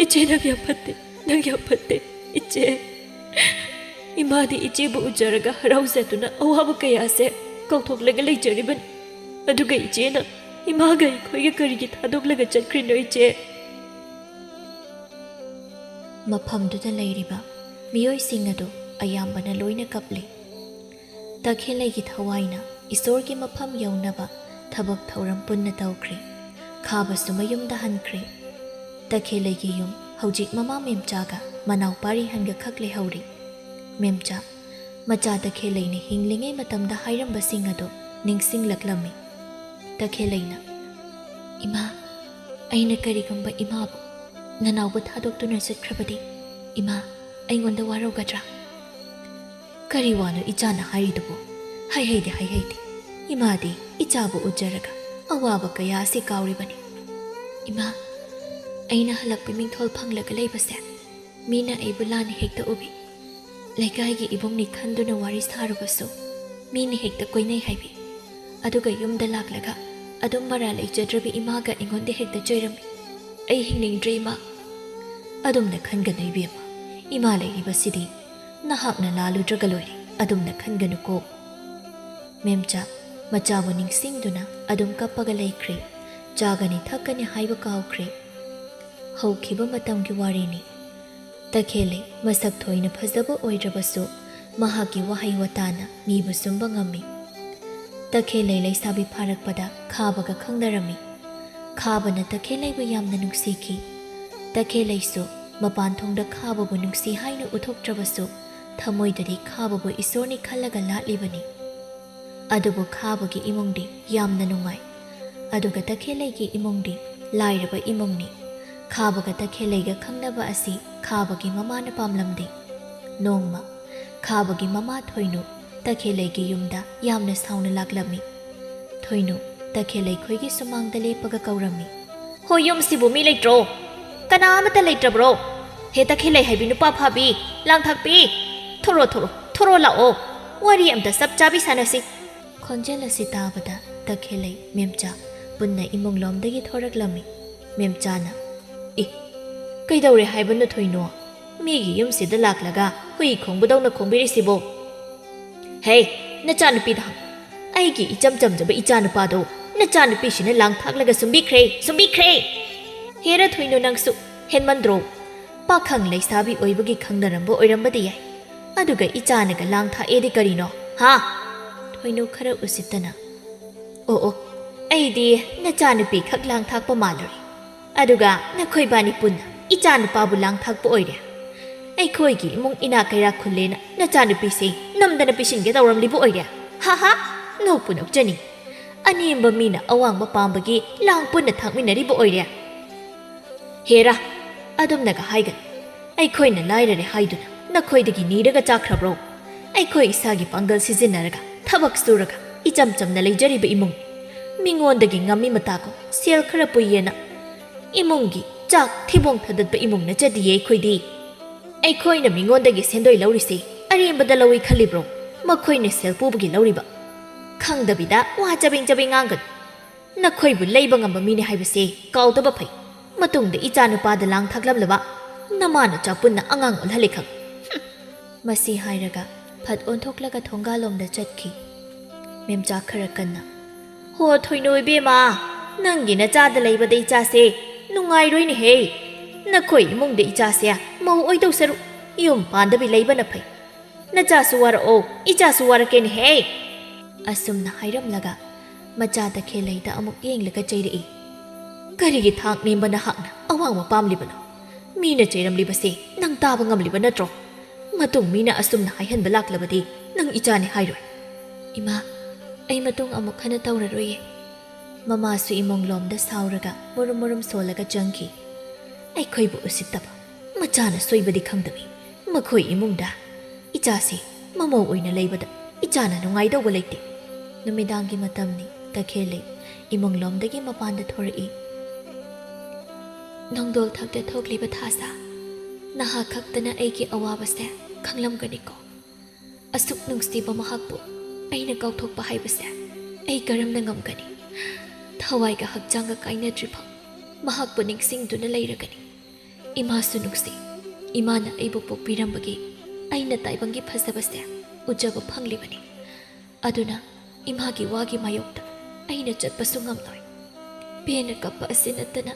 ꯏꯆꯦ, ꯅꯪ ꯌꯥꯝ ꯐꯠꯇꯦ, ꯅꯪ ꯌꯥꯝ ꯐꯠꯇꯦ, ꯏꯆꯦ!" ꯏꯃꯥꯗꯤ ꯏꯆꯦꯕꯨ ꯎꯖꯔꯒ ꯍꯔꯥꯎꯖꯗꯨꯅ ꯑꯋꯥꯕ ꯀꯌꯥꯁꯦ ꯀꯥꯎꯊꯣꯛꯂꯒ ꯂꯩꯖꯔꯤꯕꯅꯤ꯫ ꯑꯗꯨꯒ ꯏꯆꯦꯅ ꯏꯃꯥꯒ ꯑꯩꯈꯣꯏꯒ ꯀꯔꯤꯒꯤ ꯊꯥꯗꯣꯛꯂꯒ ꯆꯠꯈ꯭ꯔꯤꯅꯣ, ꯏꯆꯦ? ꯃꯐꯝꯗꯨꯗ ꯂꯩꯔꯤꯕ ꯃꯤꯑꯣꯏꯁꯤꯡ ꯑꯗꯨ ꯑꯌꯥꯝꯕꯅ ꯂꯣꯏꯅ ꯀꯞꯂꯤ꯫ ꯇꯈꯦꯜꯂꯩꯒꯤ ꯊꯋꯥꯏꯅ ꯏꯁꯣꯔꯒꯤ ꯃꯐꯝ ꯌꯧꯅꯕ ꯊꯕꯛ ꯊꯧꯔꯝ ꯄꯨꯟꯅ ꯇꯧꯈ꯭ꯔꯦ꯫ ꯈꯥꯕꯁꯨ ꯃꯌꯨꯝꯗ ꯍꯟꯈ꯭ꯔꯦ꯫ ꯇꯈꯦꯜꯂꯩꯒꯤ ꯌꯨꯝ ꯍꯧꯖꯤꯛ ꯃꯃꯥ ꯃꯦꯝꯆꯥꯒ ꯃꯅꯥꯎ ꯄꯥꯔꯤꯍꯟꯒ ꯈꯛ ꯂꯩꯍꯧꯔꯤ꯫ ꯃꯦꯝꯆꯥ, ꯃꯆꯥ ꯇꯈꯦꯜꯂꯩꯅ ꯍꯤꯡꯂꯤꯉꯩ ꯃꯇꯝꯗ ꯍꯥꯏꯔꯝꯕꯁꯤꯡ ꯑꯗꯨ ꯅꯤꯡꯁꯤꯡꯂꯛꯂꯝꯃꯤ꯫ ꯇꯈꯦꯜꯂꯩꯅ, "ꯏꯃꯥ, ꯑꯩꯅ ꯀꯔꯤꯒꯨꯝꯕ ꯏꯃꯥꯕꯨ ꯅꯅꯥꯎꯕ ꯊꯥꯗꯣꯛꯇꯨꯅ ꯆꯠꯈ꯭ꯔꯕꯗꯤ, ꯏꯃꯥ, ꯑꯩꯉꯣꯟꯗ ꯋꯥꯔꯧꯒꯗ꯭ꯔꯥ?" "ꯀꯔꯤ ꯋꯥꯅꯣ ꯏꯆꯥꯅ ꯍꯥꯏꯔꯤꯗꯨꯕꯨ? ꯍꯥꯏꯍꯩꯗꯦ, ꯍꯥꯏꯍꯩꯗꯦ꯫ ꯏꯃꯥꯗꯤ ꯏꯆꯥꯕꯨ ꯎꯖꯔꯒ ꯑꯋꯥꯕ ꯀꯌꯥ ꯑꯁꯤ ꯀꯥꯎꯔꯤꯕꯅꯤ꯫ ꯏꯃꯥ, ꯑꯩꯅ ꯍꯜꯂꯛꯄ ꯃꯤꯡꯊꯣꯜ ꯐꯪꯂꯒ ꯂꯩꯕꯁꯦ ꯃꯤꯅ ꯑꯩꯕꯨ ꯂꯥꯟꯅ ꯍꯦꯛꯇ ꯎꯕꯤ꯫ ꯂꯩꯀꯥꯏꯒꯤ ꯏꯕꯨꯡꯅꯤ ꯈꯟꯗꯨꯅ ꯋꯥꯔꯤ ꯁꯥꯔꯨꯕꯁꯨ ꯃꯤꯅ ꯍꯦꯛꯇ ꯀꯣꯏꯅꯩ ꯍꯥꯏꯕꯤ꯫ ꯑꯗꯨꯒ ꯌꯨꯝꯗ ꯂꯥꯛꯂꯒ ꯑꯗꯨꯝ ꯃꯔꯥ ꯂꯩꯖꯗ꯭ꯔꯕꯤ ꯏꯃꯥꯒ ꯑꯩꯉꯣꯟꯗ ꯍꯦꯛꯇ ꯆꯩꯔꯝꯃꯤ꯫ ꯑꯩ ꯍꯤꯡꯅꯤꯡꯗ꯭ꯔꯦ, ꯏꯃꯥ꯫" "ꯑꯗꯨꯝꯅ ꯈꯟꯒꯅꯨ ꯏꯕꯦꯝꯃ, ꯏꯃꯥ ꯂꯩꯔꯤꯕꯁꯤꯗꯤ ꯅꯍꯥꯛꯅ ꯂꯥꯜꯂꯨꯗ꯭ꯔꯒ ꯂꯣꯏꯔꯦ, ꯑꯗꯨꯝꯅ ꯈꯟꯒꯅꯨꯀꯣ꯫" ꯃꯦꯝꯆꯥ ꯃꯆꯥꯕꯨ ꯅꯤꯡꯁꯤꯡꯗꯨꯅ ꯑꯗꯨꯝ ꯀꯞꯄꯒ ꯂꯩꯈ꯭ꯔꯦ꯫ ꯆꯥꯒꯅꯤ ꯊꯛꯀꯅꯤ ꯍꯥꯏꯕ ꯀꯥꯎꯈ꯭ꯔꯦ꯫ ꯍꯧꯈꯤꯕ ꯃꯇꯝꯒꯤ ꯋꯥꯔꯤꯅꯤ꯫ ꯇꯈꯦꯜꯂꯩ ꯃꯁꯛ ꯊꯣꯏꯅ ꯐꯖꯕ ꯑꯣꯏꯗ꯭ꯔꯕꯁꯨ, ꯃꯍꯥꯛꯀꯤ ꯋꯥꯍꯩ ꯋꯥꯇꯥꯅ ꯃꯤꯕꯨ ꯁꯨꯝꯕ ꯉꯝꯃꯤ꯫ ꯇꯈꯦꯜꯂꯩ ꯂꯩꯁꯥꯕꯤ ꯐꯥꯔꯛꯄꯗ ꯈꯥꯕꯒ ꯈꯪꯅꯔꯝꯃꯤ꯫ ꯈꯥꯕꯅ ꯇꯈꯦꯜꯂꯩꯕꯨ ꯌꯥꯝꯅ ꯅꯨꯡꯁꯤꯈꯤ꯫ ꯇꯈꯦꯜꯂꯩꯁꯨ ꯃꯄꯥꯟ ꯊꯣꯡꯗ ꯈꯥꯕꯕꯨ ꯅꯨꯡꯁꯤ ꯍꯥꯏꯅ ꯎꯠꯊꯣꯛꯇ꯭ꯔꯕꯁꯨ, ꯊꯃꯣꯏꯗꯗꯤ ꯈꯥꯕꯕꯨ ꯏꯁꯣꯔꯅꯤ ꯈꯜꯂꯒ ꯂꯥꯠꯂꯤꯕꯅꯤ꯫ ꯑꯗꯨꯕꯨ ꯈꯥꯕꯒꯤ ꯏꯃꯨꯡꯗꯤ ꯌꯥꯝꯅ ꯅꯨꯡꯉꯥꯏ꯫ ꯑꯗꯨꯒ ꯇꯈꯦꯜꯂꯩꯒꯤ ꯏꯃꯨꯡꯗꯤ ꯂꯥꯏꯔꯕ ꯏꯃꯨꯡꯅꯤ꯫ ꯈꯥꯕꯒ ꯇꯈꯦꯜꯂꯩꯒ ꯈꯪꯅꯕ ꯑꯁꯤ ꯈꯥꯕꯒꯤ ꯃꯃꯥꯅ ꯄꯥꯝꯂꯝꯗꯦ꯫ ꯅꯣꯡꯃ ꯈꯥꯕꯒꯤ ꯃꯃꯥ ꯊꯣꯏꯅꯨ ꯇꯈꯦꯜꯂꯩꯒꯤ ꯌꯨꯝꯗ ꯌꯥꯝꯅ ꯁꯥꯎꯅ ꯂꯥꯛꯂꯝꯃꯤ꯫ ꯊꯣꯏꯅꯨ ꯇꯈꯦꯜꯂꯩ ꯈꯣꯏꯒꯤ ꯁꯨꯃꯥꯡꯗ ꯂꯦꯞꯄꯒ ꯀꯧꯔꯝꯃꯤ꯫ "ꯍꯣꯏ, ꯌꯨꯝꯁꯤꯕꯨ ꯃꯤ ꯂꯩꯇ꯭ꯔꯣ? ꯀꯅꯥ ꯑꯃꯠꯇ ꯂꯩꯇ꯭ꯔꯕ꯭ꯔꯣ? ꯍꯦ ꯇꯈꯦꯜꯂꯩ ꯍꯥꯏꯕꯤ ꯅꯨꯄꯥ ꯐꯥꯕꯤ, ꯂꯥꯡꯊꯥꯛꯄꯤ, ꯊꯣꯔꯣ, ꯊꯣꯔꯣ, ꯊꯣꯔꯣ ꯂꯥꯛꯑꯣ꯫ ꯋꯥꯔꯤ ꯑꯝꯇ ꯆꯞ ꯆꯥꯕꯤ ꯁꯥꯟꯅꯁꯤ꯫" ꯈꯣꯟꯖꯦꯜ ꯑꯁꯤ ꯇꯥꯕꯗ ꯇꯈꯦꯜꯂꯩ, ꯃꯦꯝꯆꯥ ꯄꯨꯟꯅ ꯏꯃꯨꯡ ꯂꯣꯝꯗꯒꯤ ꯊꯣꯔꯛꯂꯝꯃꯤ꯫ ꯃꯦꯝꯆꯥꯅ, "ꯏ, ꯀꯩꯗꯧꯔꯦ ꯍꯥꯏꯕꯅꯣ ꯊꯣꯏꯅꯣ? ꯃꯤꯒꯤ ꯌꯨꯝꯁꯤꯗ ꯂꯥꯛꯂꯒ ꯍꯨꯏ ꯈꯣꯡꯕꯗꯧꯅ ꯈꯣꯡꯕꯤꯔꯤꯁꯤꯕꯣ? ꯍꯦ, ꯅꯆꯥꯅꯨꯄꯤꯗ ꯍꯪ꯫ ꯑꯩꯒꯤ ꯏꯆꯝ ꯆꯝꯖꯕ ꯏꯆꯥꯅꯨꯄꯥꯗꯣ ꯅꯆꯥꯅꯨꯄꯤꯁꯤꯅ ꯂꯥꯡ ꯊꯥꯛꯂꯒ ꯁꯨꯝꯕꯤꯈ꯭ꯔꯦ, ꯁꯨꯝꯕꯤꯈ꯭ꯔꯦ꯫ ꯍꯦꯔꯥ ꯊꯣꯏꯅꯨ, ꯅꯪꯁꯨ ꯍꯦꯟꯃꯟꯗ꯭ꯔꯣ? ꯄꯥꯈꯪ ꯂꯩꯁꯥꯕꯤ ꯑꯣꯏꯕꯒꯤ ꯈꯪꯅꯔꯝꯕ ꯑꯣꯏꯔꯝꯕꯗꯤ ꯌꯥꯏ, ꯑꯗꯨꯒ ꯏꯆꯥꯅꯒ ꯂꯥꯡ ꯊꯥꯛꯑꯦꯗꯤ ꯀꯔꯤꯅꯣ, ꯍꯥ? ꯊꯣꯏꯅꯨ ꯈꯔ ꯎꯁꯤꯠꯇꯅ, ꯑꯣ ꯑꯣ, ꯑꯩꯗꯤ ꯅꯆꯥꯅꯨꯄꯤ ꯈꯛ ꯂꯥꯡ ꯊꯥꯛꯄ ꯃꯥꯜꯂꯨꯔꯦ꯫ ꯑꯗꯨꯒ ꯅꯈꯣꯏꯕꯥꯅꯤ ꯄꯨꯟꯅ ꯏꯆꯥꯅꯨꯄꯥꯕꯨ ꯂꯥꯡ ꯊꯥꯛꯄ ꯑꯣꯏꯔꯦ꯫ ꯑꯩꯈꯣꯏꯒꯤ ꯏꯃꯨꯡ ꯏꯅꯥꯛ ꯀꯩꯔꯥꯛ ꯈꯨꯜꯂꯦꯅ ꯅꯆꯥꯅꯨꯄꯤꯁꯦ ꯅꯝꯗꯅ ꯄꯤꯁꯤꯟꯒꯦ ꯇꯧꯔꯝꯂꯤꯕ ꯑꯣꯏꯔꯦ꯫ ꯍꯥ ꯍꯥ, ꯅꯣꯛꯄꯨ ꯅꯣꯛꯆꯅꯤꯡ꯫ ꯑꯅꯦꯝꯕ ꯃꯤꯅ ꯑꯋꯥꯡꯕ ꯄꯥꯝꯕꯒꯤ ꯂꯥꯡ ꯄꯨꯟꯅ ꯊꯥꯛꯃꯤꯟꯅꯔꯤꯕ ꯑꯣꯏꯔꯦ꯫ ꯍꯦꯔꯥ, ꯑꯗꯨꯝꯅꯒ ꯍꯥꯏꯒꯅꯨ꯫ ꯑꯩꯈꯣꯏꯅ ꯂꯥꯏꯔꯔꯦ ꯍꯥꯏꯗꯨꯅ ꯅꯈꯣꯏꯗꯒꯤ ꯅꯤꯔꯒ ꯆꯥꯈ꯭ꯔꯕ꯭ꯔꯣ? ꯑꯩꯈꯣꯏ ꯏꯁꯥꯒꯤ ꯄꯥꯡꯒꯜ ꯁꯤꯖꯤꯟꯅꯔꯒ ꯊꯕꯛ ꯁꯨꯔꯒ ꯏꯆꯝ ꯆꯝꯅ ꯂꯩꯖꯔꯤꯕ ꯏꯃꯨꯡꯅꯤ꯫ ꯃꯤꯉꯣꯟꯗꯒꯤ ꯉꯝꯃꯤ ꯃꯇꯥꯒꯨꯝ ꯁꯦꯜ ꯈꯔ ꯄꯨꯏꯌꯦꯅ ꯏꯃꯨꯡꯒꯤ ꯆꯥꯛ ꯊꯤꯕꯣꯡ ꯊꯥꯗꯠꯄ ꯏꯃꯨꯡ ꯅꯠꯆꯗꯤꯌꯦ ꯑꯩꯈꯣꯏꯗꯤ꯫ ꯑꯩꯈꯣꯏꯅ ꯃꯤꯉꯣꯟꯗꯒꯤ ꯁꯦꯟꯗꯣꯏ ꯂꯧꯔꯤꯁꯦ ꯑꯔꯦꯝꯕꯗ ꯂꯧꯏ ꯈꯜꯂꯤꯕ꯭ꯔꯣ? ꯃꯈꯣꯏꯅ ꯁꯦꯜ ꯄꯨꯕꯒꯤ ꯂꯧꯔꯤꯕ꯫ ꯈꯪꯗꯕꯤꯗ ꯋꯥ ꯆꯕꯦꯡ ꯆꯕꯦꯡ ꯉꯥꯡꯒꯅꯨ꯫ ꯅꯈꯣꯏꯕꯨ ꯂꯩꯕ ꯉꯝꯕ ꯃꯤꯅꯤ ꯍꯥꯏꯕꯁꯦ ꯀꯥꯎꯗꯕ ꯐꯩ꯫ ꯃꯇꯨꯡꯗ ꯏꯆꯥ ꯅꯨꯄꯥꯗ ꯂꯥꯡ ꯊꯥꯛꯂꯝꯂꯕ ꯅꯃꯥ ꯅꯆꯥ ꯄꯨꯟꯅ ꯑꯉꯥꯡ ꯑꯣꯜꯍꯜꯂꯦ ꯈꯪ꯫ ꯍꯨꯝ꯫ ꯃꯁꯤ ꯍꯥꯏꯔꯒ ꯐꯠ ꯑꯣꯟꯊꯣꯛꯂꯒ ꯊꯣꯡꯒꯥꯜꯂꯣꯝꯗ ꯆꯠꯈꯤ꯫ ꯃꯦꯝꯆꯥ ꯈꯔ ꯀꯟꯅ, "ꯍꯣ ꯊꯣꯏꯅꯨ ꯏꯕꯦꯝꯃ, ꯅꯪꯒꯤ ꯅꯆꯥꯗ ꯂꯩꯕꯗ ꯏꯆꯥꯁꯦ ꯅꯨꯡꯉꯥꯏꯔꯣꯏꯅꯦꯍꯦ꯫ ꯅꯈꯣꯏ ꯏꯃꯨꯡꯗ ꯏꯆꯥꯁꯦ ꯃꯧ ꯑꯣꯏꯗꯧ ꯁꯔꯨꯛ ꯌꯨꯝ ꯄꯥꯟꯗꯕꯤ ꯂꯩꯕꯅ ꯐꯩ꯫ ꯅꯆꯥꯁꯨ ꯋꯥꯔꯛꯑꯣ, ꯏꯆꯥꯁꯨ ꯋꯥꯔꯛꯀꯦꯅꯦꯍꯦ!" ꯑꯁꯨꯝꯅ ꯍꯥꯏꯔꯝꯂꯒ ꯃꯆꯥ ꯇꯈꯦꯜꯂꯩꯗ ꯑꯃꯨꯛ ꯌꯦꯡꯂꯒ ꯆꯩꯔꯛꯏ꯫ "ꯀꯔꯤꯒꯤ ꯊꯥꯛ ꯅꯦꯝꯕ ꯅꯍꯥꯛꯅ ꯑꯋꯥꯡꯕ ꯄꯥꯝꯂꯤꯕꯅꯣ? ꯃꯤꯅ ꯆꯩꯔꯝꯂꯤꯕꯁꯦ ꯅꯪ ꯇꯥꯕ ꯉꯝꯂꯤꯕ ꯅꯠꯇ꯭ꯔꯣ? ꯃꯇꯨꯡ ꯃꯤꯅ ꯑꯁꯨꯝꯅ ꯍꯥꯏꯍꯟꯕ ꯂꯥꯛꯂꯕꯗꯤ ꯅꯪ ꯏꯆꯥꯅꯤ ꯍꯥꯏꯔꯣꯏ?" "ꯏꯃꯥ, ꯑꯩ ꯃꯇꯨꯡ ꯑꯃꯨꯛ ꯍꯟꯅ ꯇꯧꯔꯔꯣꯏꯌꯦ꯫" ꯃꯃꯥꯁꯨ ꯏꯃꯨꯡ ꯂꯣꯝꯗ ꯁꯥꯎꯔꯒ ꯃꯨꯔꯨꯝ ꯃꯨꯔꯨꯝ ꯁꯣꯜꯂꯒ ꯆꯪꯈꯤ꯫ ꯑꯩꯈꯣꯏꯕꯨ ꯎꯁꯤꯠꯇꯕ, ꯃꯆꯥꯅ ꯁꯣꯏꯕꯗꯤ ꯈꯪꯗꯕꯤ ꯃꯈꯣꯏ ꯏꯃꯨꯡꯗ ꯏꯆꯥꯁꯤ ꯃꯃꯧ ꯑꯣꯏꯅ ꯂꯩꯕꯗ ꯏꯆꯥꯅ ꯅꯨꯡꯉꯥꯏꯗꯧꯕ ꯂꯩꯇꯦ꯫ ꯅꯨꯃꯤꯗꯥꯡꯒꯤ ꯃꯇꯝꯅꯤ꯫ ꯇꯈꯦꯜꯂꯩ ꯏꯃꯨꯡ ꯂꯣꯝꯗꯒꯤ ꯃꯄꯥꯟꯗ ꯊꯣꯔꯛꯏ꯫ "ꯅꯣꯡꯗꯣꯜ ꯊꯛꯇ ꯊꯣꯛꯂꯤꯕ ꯊꯥꯖ, ꯅꯍꯥꯛ ꯈꯛꯇꯅ ꯑꯩꯒꯤ ꯑꯋꯥꯕꯁꯦ ꯈꯪꯂꯝꯒꯅꯤꯀꯣ꯫ ꯑꯁꯨꯛ ꯅꯨꯡꯁꯤꯕ ꯃꯍꯥꯛꯄꯨ ꯑꯩꯅ ꯀꯥꯎꯊꯣꯛꯄ ꯍꯥꯏꯕꯁꯦ ꯑꯩ ꯀꯔꯝꯅ ꯉꯝꯒꯅꯤ? ꯊꯋꯥꯏꯒ ꯍꯛꯆꯥꯡꯒ ꯀꯥꯏꯅꯗ꯭ꯔꯤꯐꯥꯎ ꯃꯍꯥꯛꯄꯨ ꯅꯤꯡꯁꯤꯡꯗꯨꯅ ꯂꯩꯔꯒꯅꯤ꯫ ꯏꯃꯥꯁꯨ ꯅꯨꯡꯁꯤ, ꯏꯃꯥꯅ ꯑꯩꯕꯨ ꯄꯣꯛꯄꯤꯔꯝꯕꯒꯤ ꯑꯩꯅ ꯇꯥꯏꯕꯪꯒꯤ ꯐꯖꯕꯁꯦ ꯎꯖꯕ ꯐꯪꯂꯤꯕꯅꯤ꯫ ꯑꯗꯨꯅ ꯏꯃꯥꯒꯤ ꯋꯥꯒꯤ ꯃꯥꯌꯣꯛꯇ ꯑꯩꯅ ꯆꯠꯄꯁꯨ ꯉꯝꯂꯣꯏ꯫ ꯄꯦꯟꯅ ꯀꯞꯄ ꯑꯁꯤ ꯅꯠꯇꯅ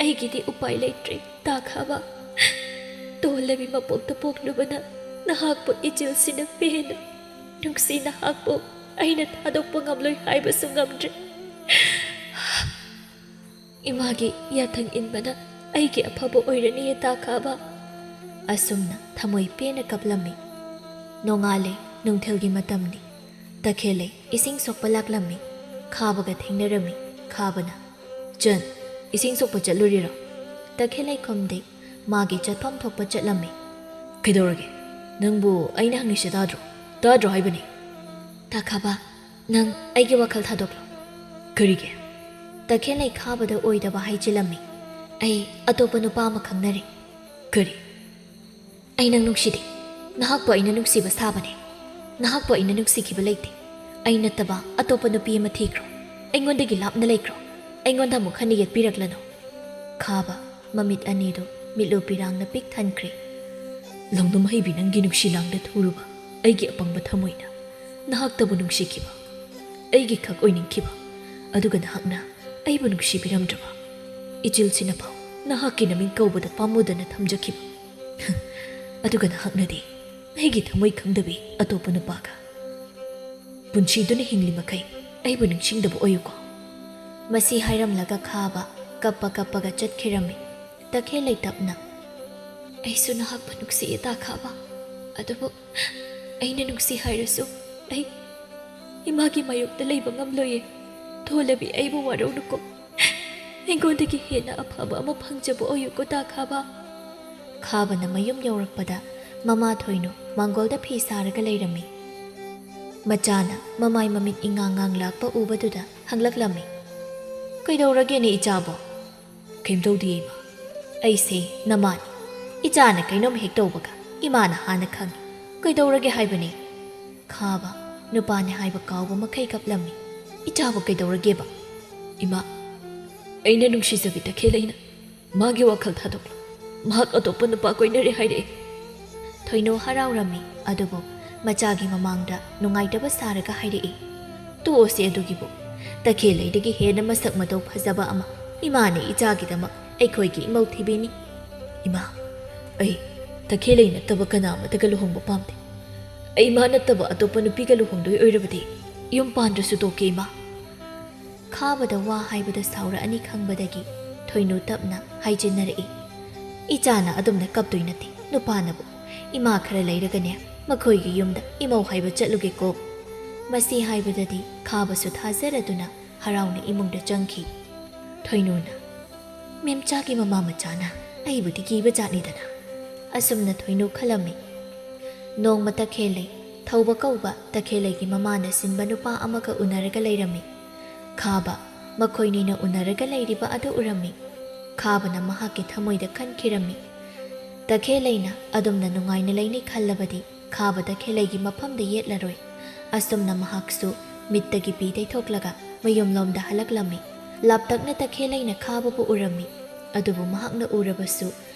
ꯑꯩꯒꯤꯗꯤ ꯎꯄꯥꯏ ꯂꯩꯇ꯭ꯔꯦ, ꯇꯥ ꯈꯥꯕ꯫ ꯇꯣꯜꯂꯕꯤ ꯃꯄꯣꯛꯇ ꯄꯣꯛꯂꯨꯕꯅ ꯅꯍꯥꯛꯄꯨ ꯏꯆꯤꯜꯁꯤꯅ ꯄꯦꯟꯅ ꯅꯨꯡꯁꯤ, ꯅꯍꯥꯛꯄꯨ ꯑꯩꯅ ꯊꯥꯗꯣꯛꯄ ꯉꯝꯂꯣꯏ ꯍꯥꯏꯕꯁꯨ ꯉꯝꯗ꯭ꯔꯦ꯫ ꯏꯃꯥꯒꯤ ꯌꯥꯊꯪ ꯏꯟꯕꯅ ꯑꯩꯒꯤ ꯑꯐꯕ ꯑꯣꯏꯔꯅꯤꯌꯦ, ꯇꯥ ꯈꯥꯕ꯫ ꯑꯁꯨꯝꯅ ꯊꯃꯣꯏ ꯄꯦꯟꯅ ꯀꯞꯂꯝꯃꯤ꯫ ꯅꯣꯡꯉꯥꯜꯂꯦ, ꯅꯨꯡꯊꯤꯜꯒꯤ ꯃꯇꯝꯅꯤ꯫ ꯇꯈꯦꯜꯂꯩ ꯏꯁꯤꯡ ꯁꯣꯛꯄ ꯂꯥꯛꯂꯝꯃꯤ꯫ ꯈꯥꯕꯒ ꯊꯦꯡꯅꯔꯝꯃꯤ꯫ ꯈꯥꯕꯅ, "ꯆꯟ, ꯏꯁꯤꯡ ꯁꯣꯛꯄ ꯆꯠꯂꯨꯔꯤꯔꯣ?" ꯇꯈꯦꯜꯂꯩ ꯈꯨꯝꯗꯦ꯫ ꯃꯥꯒꯤ ꯆꯠꯐꯝ ꯊꯣꯛꯄ ꯆꯠꯂꯝꯃꯤ꯫ "ꯀꯩꯗꯧꯔꯒꯦ? ꯅꯪꯕꯨ ꯑꯩꯅ ꯍꯪꯉꯤꯁꯦ ꯇꯥꯗ꯭ꯔꯣ? ꯇꯥꯗ꯭ꯔꯣ ꯍꯥꯏꯕꯅꯤ?" "ꯇꯥ ꯈꯥꯕ, ꯅꯪ ꯑꯩꯒꯤ ꯋꯥꯈꯜ ꯊꯥꯗꯣꯛꯂꯣ꯫" "ꯀꯔꯤꯒꯤ?" ꯇꯈꯦꯜꯂꯩ ꯈꯥꯕꯗ ꯑꯣꯏꯗꯕ ꯍꯥꯏꯖꯤꯜꯂꯝꯃꯤ꯫ "ꯑꯩ ꯑꯇꯣꯞꯄ ꯅꯨꯄꯥ ꯑꯃ ꯈꯪꯅꯔꯦ꯫" "ꯀꯔꯤ?" "ꯑꯩ ꯅꯪ ꯅꯨꯡꯁꯤꯗꯦ꯫ ꯅꯍꯥꯛꯄꯨ ꯑꯩꯅ ꯅꯨꯡꯁꯤꯕ ꯁꯥꯕꯅꯦ꯫ ꯅꯍꯥꯛꯄꯨ ꯑꯩꯅ ꯅꯨꯡꯁꯤꯈꯤꯕ ꯂꯩꯇꯦ꯫ ꯑꯩ ꯅꯠꯇꯕ ꯑꯇꯣꯞꯄ ꯅꯨꯄꯤ ꯑꯃ ꯊꯤꯈ꯭ꯔꯣ꯫ ꯑꯩꯉꯣꯟꯗꯒꯤ ꯂꯥꯞꯅ ꯂꯩꯈ꯭ꯔꯣ꯫ ꯑꯩꯉꯣꯟꯗ ꯑꯃꯨꯛ ꯍꯟꯅ ꯌꯦꯠꯄꯤꯔꯛꯂꯅꯨ꯫" ꯈꯥꯕ ꯃꯃꯤꯠ ꯑꯅꯤꯗꯨ ꯃꯤꯠꯂꯨ ꯄꯤꯔꯥꯡꯅ ꯄꯤꯛ ꯊꯟꯈ꯭ꯔꯦ꯫ "ꯂꯧꯅꯝ ꯍꯩꯕꯤ, ꯅꯪꯒꯤ ꯅꯨꯡꯁꯤ ꯂꯥꯡꯗ ꯊꯨꯔꯨꯕ ꯑꯩꯒꯤ ꯑꯄꯪꯕ ꯊꯃꯣꯏꯅ ꯅꯍꯥꯛꯇꯕꯨ ꯅꯨꯡꯁꯤꯈꯤꯕ, ꯑꯩꯒꯤ ꯈꯛ ꯑꯣꯏꯅꯤꯡꯈꯤꯕ, ꯑꯗꯨꯒ ꯅꯍꯥꯛꯅ ꯑꯩꯕꯨ ꯅꯨꯡꯁꯤꯕꯤꯔꯝꯗ꯭ꯔꯕ, ꯏꯆꯤꯜꯁꯤꯅ ꯐꯥꯎ ꯅꯍꯥꯛꯀꯤ ꯅꯃꯤꯡ ꯀꯧꯕꯗ ꯄꯥꯝꯃꯨꯗꯅ ꯊꯝꯖꯈꯤꯕ, ꯑꯗꯨꯒ ꯅꯍꯥꯛꯅꯗꯤ ꯑꯩꯒꯤ ꯊꯃꯣꯏ ꯈꯪꯗꯕꯤ ꯑꯇꯣꯞꯄ ꯅꯨꯄꯥꯒ ꯄꯨꯟꯁꯤꯗꯨꯅ ꯍꯤꯡꯂꯤ ꯃꯈꯩ ꯑꯩꯕꯨ ꯅꯤꯡꯁꯤꯡꯗꯕ ꯑꯣꯏꯌꯨꯀꯣ꯫" ꯃꯁꯤ ꯍꯥꯏꯔꯝꯂꯒ ꯈꯥꯕ ꯀꯞꯄ ꯀꯞꯄꯒ ꯆꯠꯈꯤꯔꯝꯃꯤ꯫ ꯇꯈꯦꯜꯂꯩ ꯇꯞꯅ, "ꯑꯩꯁꯨ ꯅꯍꯥꯛꯄꯨ ꯅꯨꯡꯁꯤꯌꯦ, ꯇꯥ ꯈꯥꯕ꯫ ꯑꯗꯨꯕꯨ ꯑꯩꯅ ꯅꯨꯡꯁꯤ ꯍꯥꯏꯔꯁꯨ ꯑꯩ ꯏꯃꯥꯒꯤ ꯃꯥꯌꯣꯛꯇ ꯂꯩꯕ ꯉꯝꯂꯣꯏꯌꯦ꯫ ꯊꯣꯂꯕꯤ, ꯑꯩꯕꯨ ꯋꯥꯔꯧꯅꯨꯀꯣ꯫ ꯑꯩꯉꯣꯟꯗꯒꯤ ꯍꯦꯟꯅ ꯑꯐꯕ ꯑꯃ ꯐꯪꯖꯕ ꯑꯣꯏꯌꯨꯀꯣ, ꯇꯥ ꯈꯥꯕ꯫" ꯈꯥꯕꯅ ꯃꯌꯨꯝ ꯌꯧꯔꯛꯄꯗ ꯃꯃꯥ ꯊꯣꯏꯅꯨ ꯃꯥꯡꯒꯣꯜꯗ ꯐꯤ ꯁꯥꯔꯒ ꯂꯩꯔꯝꯃꯤ꯫ ꯃꯆꯥꯅ ꯃꯃꯥꯏ ꯃꯃꯤꯠ ꯏꯉꯥꯡ ꯉꯥꯡ ꯂꯥꯛꯄ ꯎꯕꯗꯨꯗ ꯍꯪꯂꯛꯂꯝꯃꯤ꯫ "ꯀꯩꯗꯧꯔꯒꯦꯅꯦ ꯏꯆꯥꯕꯣ?" "ꯀꯩꯝ ꯇꯧꯗꯤꯌꯦ ꯏꯃꯥ꯫ ꯑꯩꯁꯦ ꯅꯃꯥꯅꯤ꯫ ꯏꯆꯥꯅ ꯀꯩꯅꯣꯝ ꯍꯦꯛ ꯇꯧꯕꯒ ꯏꯃꯥꯅ ꯍꯥꯟꯅ ꯈꯪꯉꯤ꯫ ꯀꯩꯗꯧꯔꯒꯦ ꯍꯥꯏꯕꯅꯤ?" ꯈꯥꯕ ꯅꯨꯄꯥꯅꯦ ꯍꯥꯏꯕ ꯀꯥꯎꯕ ꯃꯈꯩ ꯀꯞꯂꯝꯃꯤ꯫ "ꯏꯆꯥꯕꯨ ꯀꯩꯗꯧꯔꯒꯦꯕ?" "ꯏꯃꯥ, ꯑꯩꯅ ꯅꯨꯡꯁꯤꯖꯕꯤ ꯇꯈꯦꯜꯂꯩꯅ ꯃꯥꯒꯤ ꯋꯥꯈꯜ ꯊꯥꯗꯣꯛꯂꯣ꯫ ꯃꯍꯥꯛ ꯑꯇꯣꯞꯄ ꯅꯨꯄꯥ ꯀꯣꯏꯅꯔꯦ ꯍꯥꯏꯔꯛꯑꯦ꯫ ꯊꯣꯏꯅꯨ ꯍꯔꯥꯎꯔꯝꯃꯤ, ꯑꯗꯨꯕꯨ ꯃꯆꯥꯒꯤ ꯃꯃꯥꯡꯗ ꯅꯨꯡꯉꯥꯏꯇꯕ ꯁꯥꯔꯒ ꯍꯥꯏꯔꯛꯏ, "ꯇꯣꯛꯑꯣꯁꯦ ꯑꯗꯨꯒꯤꯕꯨ꯫ ꯇꯈꯦꯜꯂꯩꯗꯒꯤ ꯍꯦꯟꯅ ꯃꯁꯛ ꯃꯇꯧ ꯐꯖꯕ ꯑꯃ ꯏꯃꯥꯅ ꯏꯆꯥꯒꯤꯗꯃꯛ ꯑꯩꯈꯣꯏꯒꯤ ꯏꯃꯧ ꯊꯤꯕꯤꯅꯤ꯫" "ꯏꯃꯥ, ꯑꯩ ꯇꯈꯦꯜꯂꯩ ꯅꯠꯇꯕ ꯀꯅꯥ ꯑꯃꯠꯇꯒ ꯂꯨꯍꯣꯡꯕ ꯄꯥꯝꯗꯦ꯫ ꯑꯩ ꯏꯃꯥ ꯅꯠꯇꯕ ꯑꯇꯣꯞꯄ ꯅꯨꯄꯤꯒ ꯂꯨꯍꯣꯡꯗꯣꯏ ꯑꯣꯏꯔꯕꯗꯤ ꯌꯨꯝ ꯄꯥꯟꯗ꯭ꯔꯁꯨ ꯇꯣꯛꯀꯦ, ꯏꯃꯥ꯫" ꯈꯥꯕꯗ ꯋꯥ ꯍꯥꯏꯕꯗ ꯁꯥꯎꯔꯛꯑꯅꯤ ꯈꯪꯕꯗꯒꯤ ꯊꯣꯏꯅꯨ ꯇꯞꯅ ꯍꯥꯏꯖꯤꯟꯅꯔꯛꯏ, "ꯏꯆꯥꯅ ꯑꯗꯨꯝꯅ ꯀꯞꯇꯣꯏ ꯅꯠꯇꯦ, ꯅꯨꯄꯥꯅꯕꯨ꯫ ꯏꯃꯥ ꯈꯔ ꯂꯩꯔꯒꯅꯦ, ꯃꯈꯣꯏꯒꯤ ꯌꯨꯝꯗ ꯏꯃꯧ ꯍꯥꯏꯕ ꯆꯠꯂꯨꯒꯦꯀꯣ꯫" ꯃꯁꯤ ꯍꯥꯏꯕꯗꯗꯤ ꯈꯥꯕꯁꯨ ꯊꯥꯖꯔꯗꯨꯅ ꯍꯔꯥꯎꯅ ꯏꯃꯨꯡꯗ ꯆꯪꯈꯤ꯫ ꯊꯣꯏꯅꯨꯅ, "ꯃꯦꯝꯆꯥꯒꯤ ꯃꯃꯥ ꯃꯆꯥꯅ ꯑꯩꯕꯨꯗꯤ ꯀꯤꯕ ꯖꯥꯠꯅꯤꯗꯅ꯫" ꯑꯁꯨꯝꯅ ꯊꯣꯏꯅꯨ ꯈꯜꯂꯝꯃꯤ꯫ ꯅꯣꯡꯃ ꯇꯈꯦꯜꯂꯩ ꯊꯧꯕ ꯀꯧꯕ ꯇꯈꯦꯜꯂꯩꯒꯤ ꯃꯃꯥꯅ ꯁꯤꯟꯕ ꯅꯨꯄꯥ ꯑꯃꯒ ꯎꯅꯔꯒ ꯂꯩꯔꯝꯃꯤ꯫ ꯈꯥꯕ ꯃꯈꯣꯏꯅꯤꯅ ꯎꯅꯔꯒ ꯂꯩꯔꯤꯕ ꯑꯗꯨ ꯎꯔꯝꯃꯤ꯫ ꯈꯥꯕꯅ ꯃꯍꯥꯛꯀꯤ ꯊꯃꯣꯏꯗ ꯈꯟꯈꯤꯔꯝꯃꯤ, "ꯇꯈꯦꯜꯂꯩꯅ ꯑꯗꯨꯝꯅ ꯅꯨꯡꯉꯥꯏꯅ ꯂꯩꯅꯤ ꯈꯜꯂꯕꯗꯤ ꯈꯥꯕ ꯇꯈꯦꯜꯂꯩꯒꯤ ꯃꯐꯝꯗ ꯌꯦꯠꯂꯔꯣꯏ꯫" ꯑꯁꯨꯝꯅ ꯃꯍꯥꯛꯁꯨ ꯃꯤꯠꯇꯒꯤ ꯄꯤ ꯇꯩꯊꯣꯛꯂꯒ ꯃꯌꯨꯝꯂꯣꯝꯗ ꯍꯜꯂꯛꯂꯝꯃꯤ꯫ ꯂꯥꯞꯇꯛꯅ ꯇꯈꯦꯜꯂꯩꯅ ꯈꯥꯕꯕꯨ ꯎꯔꯝꯃꯤ, ꯑꯗꯨꯕꯨ ꯃꯍꯥꯛꯅ ꯎꯔꯕꯁꯨ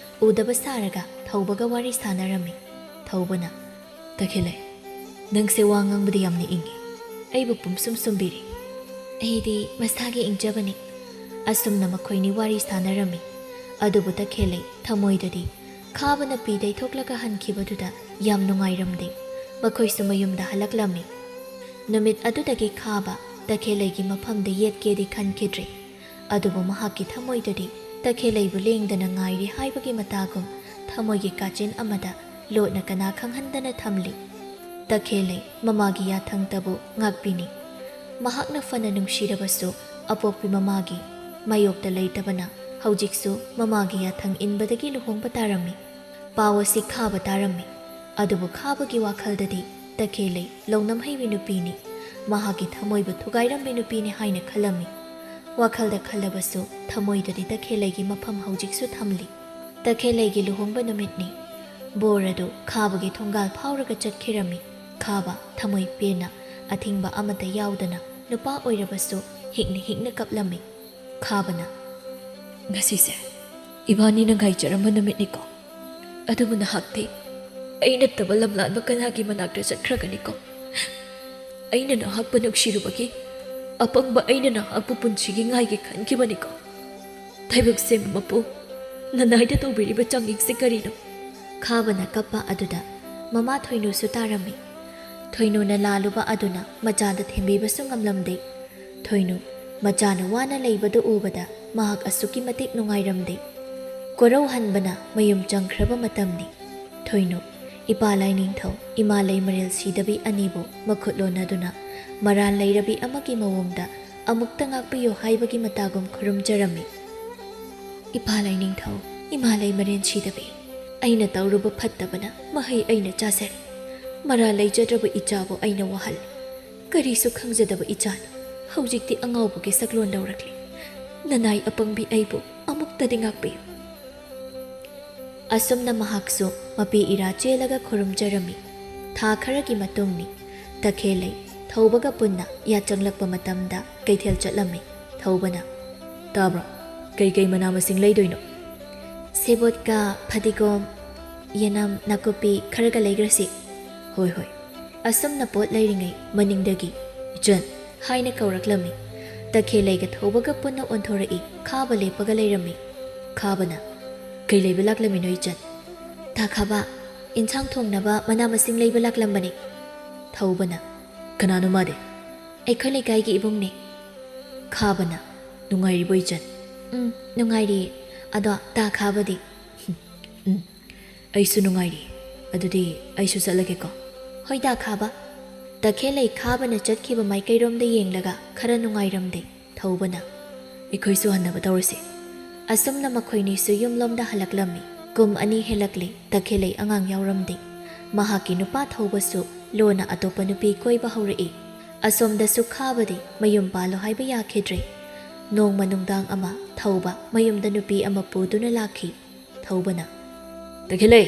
ꯎꯗꯕ ꯁꯥꯔꯒ ꯊꯧꯕꯒ ꯋꯥꯔꯤ ꯁꯥꯟꯅꯔꯝꯃꯤ꯫ ꯊꯧꯕꯅ, "ꯇꯈꯦꯜꯂꯩ, ꯅꯪꯁꯦ ꯋꯥ ꯉꯥꯡꯕꯗ ꯌꯥꯝꯅ ꯏꯪꯉꯤ꯫ ꯑꯩꯕꯨ ꯄꯨꯝꯁꯨꯝ ꯁꯨꯝꯕꯤꯔꯤ꯫" "ꯑꯩꯗꯤ ꯃꯁꯥꯒꯤ ꯏꯪꯖꯕꯅꯤ꯫" ꯑꯁꯨꯝꯅ ꯃꯈꯣꯏꯅꯤ ꯋꯥꯔꯤ ꯁꯥꯟꯅꯔꯝꯃꯤ꯫ ꯑꯗꯨꯕꯨ ꯇꯈꯦꯜꯂꯩ ꯊꯃꯣꯏꯗꯗꯤ ꯈꯥꯕꯅ ꯄꯤ ꯇꯩꯊꯣꯛꯂꯒ ꯍꯟꯈꯤꯕꯗꯨꯗ ꯌꯥꯝ ꯅꯨꯡꯉꯥꯏꯔꯝꯗꯦ꯫ ꯃꯈꯣꯏꯁꯨ ꯃꯌꯨꯝꯗ ꯍꯜꯂꯛꯂꯝꯃꯤ꯫ ꯅꯨꯃꯤꯠ ꯑꯗꯨꯗꯒꯤ ꯈꯥꯕ ꯇꯈꯦꯜꯂꯩꯒꯤ ꯃꯐꯝꯗ ꯌꯦꯠꯀꯦꯗꯤ ꯈꯟꯈꯤꯗ꯭ꯔꯦ꯫ ꯑꯗꯨꯕꯨ ꯃꯍꯥꯛꯀꯤ ꯊꯃꯣꯏꯗꯗꯤ ꯇꯈꯦꯜꯂꯩꯕꯨ ꯂꯦꯡꯗꯅ ꯉꯥꯏꯔꯤ ꯍꯥꯏꯕꯒꯤ ꯃꯇꯥꯒꯨꯝ ꯊꯃꯣꯏꯒꯤ ꯀꯥꯆꯤꯟ ꯑꯃꯗ ꯂꯣꯠꯅ ꯀꯅꯥ ꯈꯪꯍꯟꯗꯅ ꯊꯝꯂꯤ꯫ ꯇꯈꯦꯜꯂꯩ ꯃꯃꯥꯒꯤ ꯌꯥꯊꯪꯇꯕꯨ ꯉꯥꯛꯄꯤꯅꯤ꯫ ꯃꯍꯥꯛꯅ ꯐꯅ ꯅꯨꯡꯁꯤꯔꯕꯁꯨ ꯑꯄꯣꯛꯄꯤ ꯃꯃꯥꯒꯤ ꯃꯥꯌꯣꯛꯇ ꯂꯩꯇꯕꯅ ꯍꯧꯖꯤꯛꯁꯨ ꯃꯃꯥꯒꯤ ꯌꯥꯊꯪ ꯏꯟꯕꯗꯒꯤ ꯂꯨꯍꯣꯡꯕ ꯇꯥꯔꯝꯃꯤ꯫ ꯄꯥꯎ ꯑꯁꯤ ꯈꯥꯕ ꯇꯥꯔꯝꯃꯤ꯫ ꯑꯗꯨꯕꯨ ꯈꯥꯕꯒꯤ ꯋꯥꯈꯜꯗꯗꯤ ꯇꯈꯦꯜꯂꯩ ꯂꯧꯅꯝ ꯍꯩꯕꯤ ꯅꯨꯄꯤꯅꯤ, ꯃꯍꯥꯛꯀꯤ ꯊꯃꯣꯏꯕꯨ ꯊꯨꯒꯥꯏꯔꯝꯕꯤ ꯅꯨꯄꯤꯅꯤ ꯍꯥꯏꯅ ꯈꯜꯂꯝꯃꯤ꯫ ꯋꯥꯈꯜꯗ ꯈꯜꯂꯕꯁꯨ ꯊꯃꯣꯏꯗꯗꯤ ꯇꯈꯦꯜꯂꯩꯒꯤ ꯃꯐꯝ ꯍꯧꯖꯤꯛꯁꯨ ꯊꯝꯂꯤ꯫ ꯇꯈꯦꯜꯂꯩꯒꯤ ꯂꯨꯍꯣꯡꯕ ꯅꯨꯃꯤꯠꯅꯤ꯫ ꯕꯣꯔ ꯑꯗꯨ ꯈꯥꯕꯒꯤ ꯊꯣꯡꯒꯥꯜ ꯐꯥꯎꯔꯒ ꯆꯠꯈꯤꯔꯝꯃꯤ꯫ ꯈꯥꯕ ꯊꯃꯣꯏ ꯄꯦꯟꯅ, ꯑꯊꯤꯡꯕ ꯑꯃꯠꯇ ꯌꯥꯎꯗꯅ, ꯅꯨꯄꯥ ꯑꯣꯏꯔꯕꯁꯨ ꯍꯤꯛꯅ ꯍꯤꯛꯅ ꯀꯞꯂꯝꯃꯤ꯫ ꯈꯥꯕꯅ, "ꯉꯁꯤꯁꯦ ꯏꯕꯥꯅꯤꯅ ꯉꯥꯏꯖꯔꯝꯕ ꯅꯨꯃꯤꯠꯅꯤꯀꯣ꯫ ꯑꯗꯨꯕꯨ ꯅꯍꯥꯛꯇꯤ ꯑꯩ ꯅꯠꯇꯕ ꯂꯝꯂꯥꯟꯕ ꯀꯅꯥꯒꯤ ꯃꯅꯥꯛꯇ ꯆꯠꯈ꯭ꯔꯒꯅꯤꯀꯣ? ꯑꯩꯅ ꯅꯍꯥꯛꯄꯨ ꯅꯨꯡꯁꯤꯔꯨꯕꯒꯤ ꯑꯄꯪꯕ ꯑꯩꯅ ꯅꯍꯥꯛꯄꯨ ꯄꯨꯟꯁꯤꯒꯤ ꯉꯥꯏꯒꯦ ꯈꯟꯈꯤꯕꯅꯤꯀꯣ꯫ ꯊꯩꯕꯛꯁꯦꯝꯕ ꯃꯄꯨ, ꯅꯅꯥꯏꯗ ꯇꯧꯕꯤꯔꯤꯕ ꯆꯥꯡꯌꯦꯡꯁꯦ ꯀꯔꯤꯅꯣ? ꯈꯥꯕꯅ ꯀꯞꯄ ꯑꯗꯨꯗ ꯃꯃꯥ ꯊꯣꯏꯅꯨꯁꯨ ꯇꯥꯔꯝꯃꯤ꯫ ꯊꯣꯏꯅꯨꯅ ꯂꯥꯜꯂꯨꯕ ꯑꯗꯨꯅ ꯃꯆꯥꯗ ꯊꯦꯝꯕꯤꯕꯁꯨ ꯉꯝꯂꯝꯗꯦ꯫ ꯊꯣꯏꯅꯨ ꯃꯆꯥꯅ ꯋꯥꯅ ꯂꯩꯕꯗꯨ ꯎꯕꯗ ꯃꯍꯥꯛ ꯑꯁꯨꯛꯀꯤ ꯃꯇꯤꯛ ꯅꯨꯡꯉꯥꯏꯔꯝꯗꯦ꯫ ꯀꯣꯔꯧꯍꯟꯕꯅ ꯃꯌꯨꯝ ꯆꯪꯈ꯭ꯔꯕ ꯃꯇꯝꯅꯤ꯫ ꯊꯣꯏꯅꯨ, ꯏꯄꯥ ꯂꯥꯏꯅꯤꯡꯊꯧ, ꯏꯃꯥ ꯂꯩꯃꯔꯦꯜ ꯁꯤꯗꯕꯤ ꯑꯅꯤꯕꯨ ꯃꯈꯨꯠ ꯂꯣꯟꯅꯗꯨꯅ ꯃꯔꯥꯜ ꯂꯩꯔꯕꯤ ꯑꯃꯒꯤ ꯃꯑꯣꯡꯗ ꯑꯃꯨꯛꯇ ꯉꯥꯛꯄꯤꯌꯨ ꯍꯥꯏꯕꯒꯤ ꯃꯇꯥꯒꯨꯝ ꯈꯨꯔꯨꯝꯖꯔꯝꯃꯤ꯫ ꯏꯄꯥ ꯂꯥꯏꯅꯤꯡꯊꯧ, ꯏꯃꯥ ꯂꯩꯃꯔꯦꯜ ꯁꯤꯗꯕꯤ, ꯑꯩꯅ ꯇꯧꯔꯨꯕ ꯐꯠꯇꯕꯅ ꯃꯍꯩ ꯑꯩꯅ ꯆꯥꯖꯔꯦ꯫ ꯃꯔꯥꯜ ꯂꯩꯖꯗ꯭ꯔꯕ ꯏꯆꯥꯕꯨ ꯑꯩꯅ ꯋꯥꯍꯜꯂꯦ꯫ ꯀꯔꯤꯁꯨ ꯈꯪꯖꯗꯕ ꯏꯆꯥꯅ ꯍꯧꯖꯤꯛꯇꯤ ꯑꯉꯥꯎꯕꯒꯤ ꯁꯛꯂꯣꯟ ꯂꯧꯔꯛꯂꯦ꯫ ꯅꯅꯥꯏ ꯑꯄꯪꯕꯤ ꯑꯩꯕꯨ ꯑꯃꯨꯛꯇꯗꯤ ꯉꯥꯛꯄꯤꯌꯨ꯫ ꯑꯁꯨꯝꯅ ꯃꯍꯥꯛꯁꯨ ꯃꯄꯤ ꯏꯔꯥ ꯆꯦꯜꯂꯒ ꯈꯨꯔꯨꯝꯖꯔꯝꯃꯤ꯫ ꯊꯥ ꯈꯔꯒꯤ ꯃꯇꯨꯡꯅꯤ꯫ ꯇꯈꯦꯜꯂꯩ ꯊꯧꯕꯒ ꯄꯨꯟꯅ ꯌꯥꯆꯪꯂꯛꯄ ꯃꯇꯝꯗ ꯀꯩꯊꯦꯜ ꯆꯠꯂꯝꯃꯤ꯫ ꯊꯧꯕꯅ, "ꯇꯥꯕ꯭ꯔꯣ? ꯀꯩꯀꯩ ꯃꯅꯥ ꯃꯁꯤꯡ ꯂꯩꯗꯣꯏꯅꯣ?" "ꯁꯦꯕꯣꯠꯀ ꯐꯗꯤꯒꯣꯝ, ꯌꯦꯅꯝ, ꯅꯥꯀꯨꯞꯄꯤ ꯈꯔꯒ ꯂꯩꯈ꯭ꯔꯁꯤ꯫" "ꯍꯣꯏ, ꯍꯣꯏ꯫" ꯑꯁꯨꯝꯅ ꯄꯣꯠ ꯂꯩꯔꯤꯉꯩ ꯃꯅꯤꯡꯗꯒꯤ, "ꯏꯆꯟ!" ꯍꯥꯏꯅ ꯀꯧꯔꯛꯂꯝꯃꯤ꯫ ꯇꯈꯦꯜꯂꯩꯒ ꯊꯧꯕꯒ ꯄꯨꯟꯅ ꯑꯣꯟꯊꯣꯔꯛꯏ꯫ ꯈꯥꯕ ꯂꯦꯞꯄꯒ ꯂꯩꯔꯝꯃꯤ꯫ ꯈꯥꯕꯅ, "ꯀꯩ ꯂꯩꯕ ꯂꯥꯛꯂꯝꯃꯤꯅꯣ ꯏꯆꯟ?" "ꯇꯥ ꯈꯥꯕ, ꯏꯟꯁꯥꯡ ꯊꯣꯡꯅꯕ ꯃꯅꯥ ꯃꯁꯤꯡ ꯂꯩꯕ ꯂꯥꯛꯂꯝꯕꯅꯤ꯫" ꯊꯧꯕꯅ, "ꯀꯅꯥꯅꯣ ꯃꯥꯗꯤ?" "ꯑꯩꯈꯣꯏ ꯂꯩꯀꯥꯏꯒꯤ ꯏꯕꯨꯡꯅꯦ꯫" ꯈꯥꯕꯅ, "ꯅꯨꯡꯉꯥꯏꯔꯤꯕꯣ ꯏꯆꯟ?" "ꯎꯝ, ꯅꯨꯡꯉꯥꯏꯔꯤꯌꯦ꯫ ꯑꯗꯣ ꯇꯥ ꯈꯥꯕꯗꯤ?" "ꯎꯝ, ꯑꯩꯁꯨ ꯅꯨꯡꯉꯥꯏꯔꯤ꯫ ꯑꯗꯨꯗꯤ ꯑꯩꯁꯨ ꯆꯠꯂꯒꯦꯀꯣ꯫" "ꯍꯣꯏ ꯇꯥ ꯈꯥꯕ꯫" ꯇꯈꯦꯜꯂꯩ ꯈꯥꯕꯅ ꯆꯠꯈꯤꯕ ꯃꯥꯏꯀꯩꯔꯣꯝꯗ ꯌꯦꯡꯂꯒ ꯈꯔ ꯅꯨꯡꯉꯥꯏꯔꯝꯗꯦ꯫ ꯊꯧꯕꯅ, "ꯑꯩꯈꯣꯏꯁꯨ ꯍꯟꯅꯕ ꯇꯧꯔꯁꯤ꯫" ꯑꯁꯨꯝꯅ ꯃꯈꯣꯏꯅꯤꯁꯨ ꯌꯨꯝꯂꯣꯝꯗ ꯍꯜꯂꯛꯂꯝꯃꯤ꯫ ꯀꯨꯝ ꯑꯅꯤ ꯍꯦꯜꯂꯛꯂꯤ, ꯇꯈꯦꯜꯂꯩ ꯑꯉꯥꯡ ꯌꯥꯎꯔꯝꯗꯦ꯫ ꯃꯍꯥꯛꯀꯤ ꯅꯨꯄꯥ ꯊꯧꯕꯁꯨ ꯂꯣꯟꯅ ꯑꯇꯣꯞꯄ ꯅꯨꯄꯤ ꯀꯣꯏꯕ ꯍꯧꯔꯛꯏ꯫ ꯑꯁꯣꯝꯗꯁꯨ ꯈꯥꯕꯗꯤ ꯃꯌꯨꯝ ꯄꯥꯜꯂꯣ ꯍꯥꯏꯕ ꯌꯥꯈꯤꯗ꯭ꯔꯦ꯫ ꯅꯣꯡꯃ ꯅꯨꯡꯗꯥꯡ ꯑꯃ ꯊꯧꯕ ꯃꯌꯨꯝꯗ ꯅꯨꯄꯤ ꯑꯃ ꯄꯨꯗꯨꯅ ꯂꯥꯛꯈꯤ꯫ ꯊꯧꯕꯅ, "ꯇꯈꯦꯜꯂꯩ!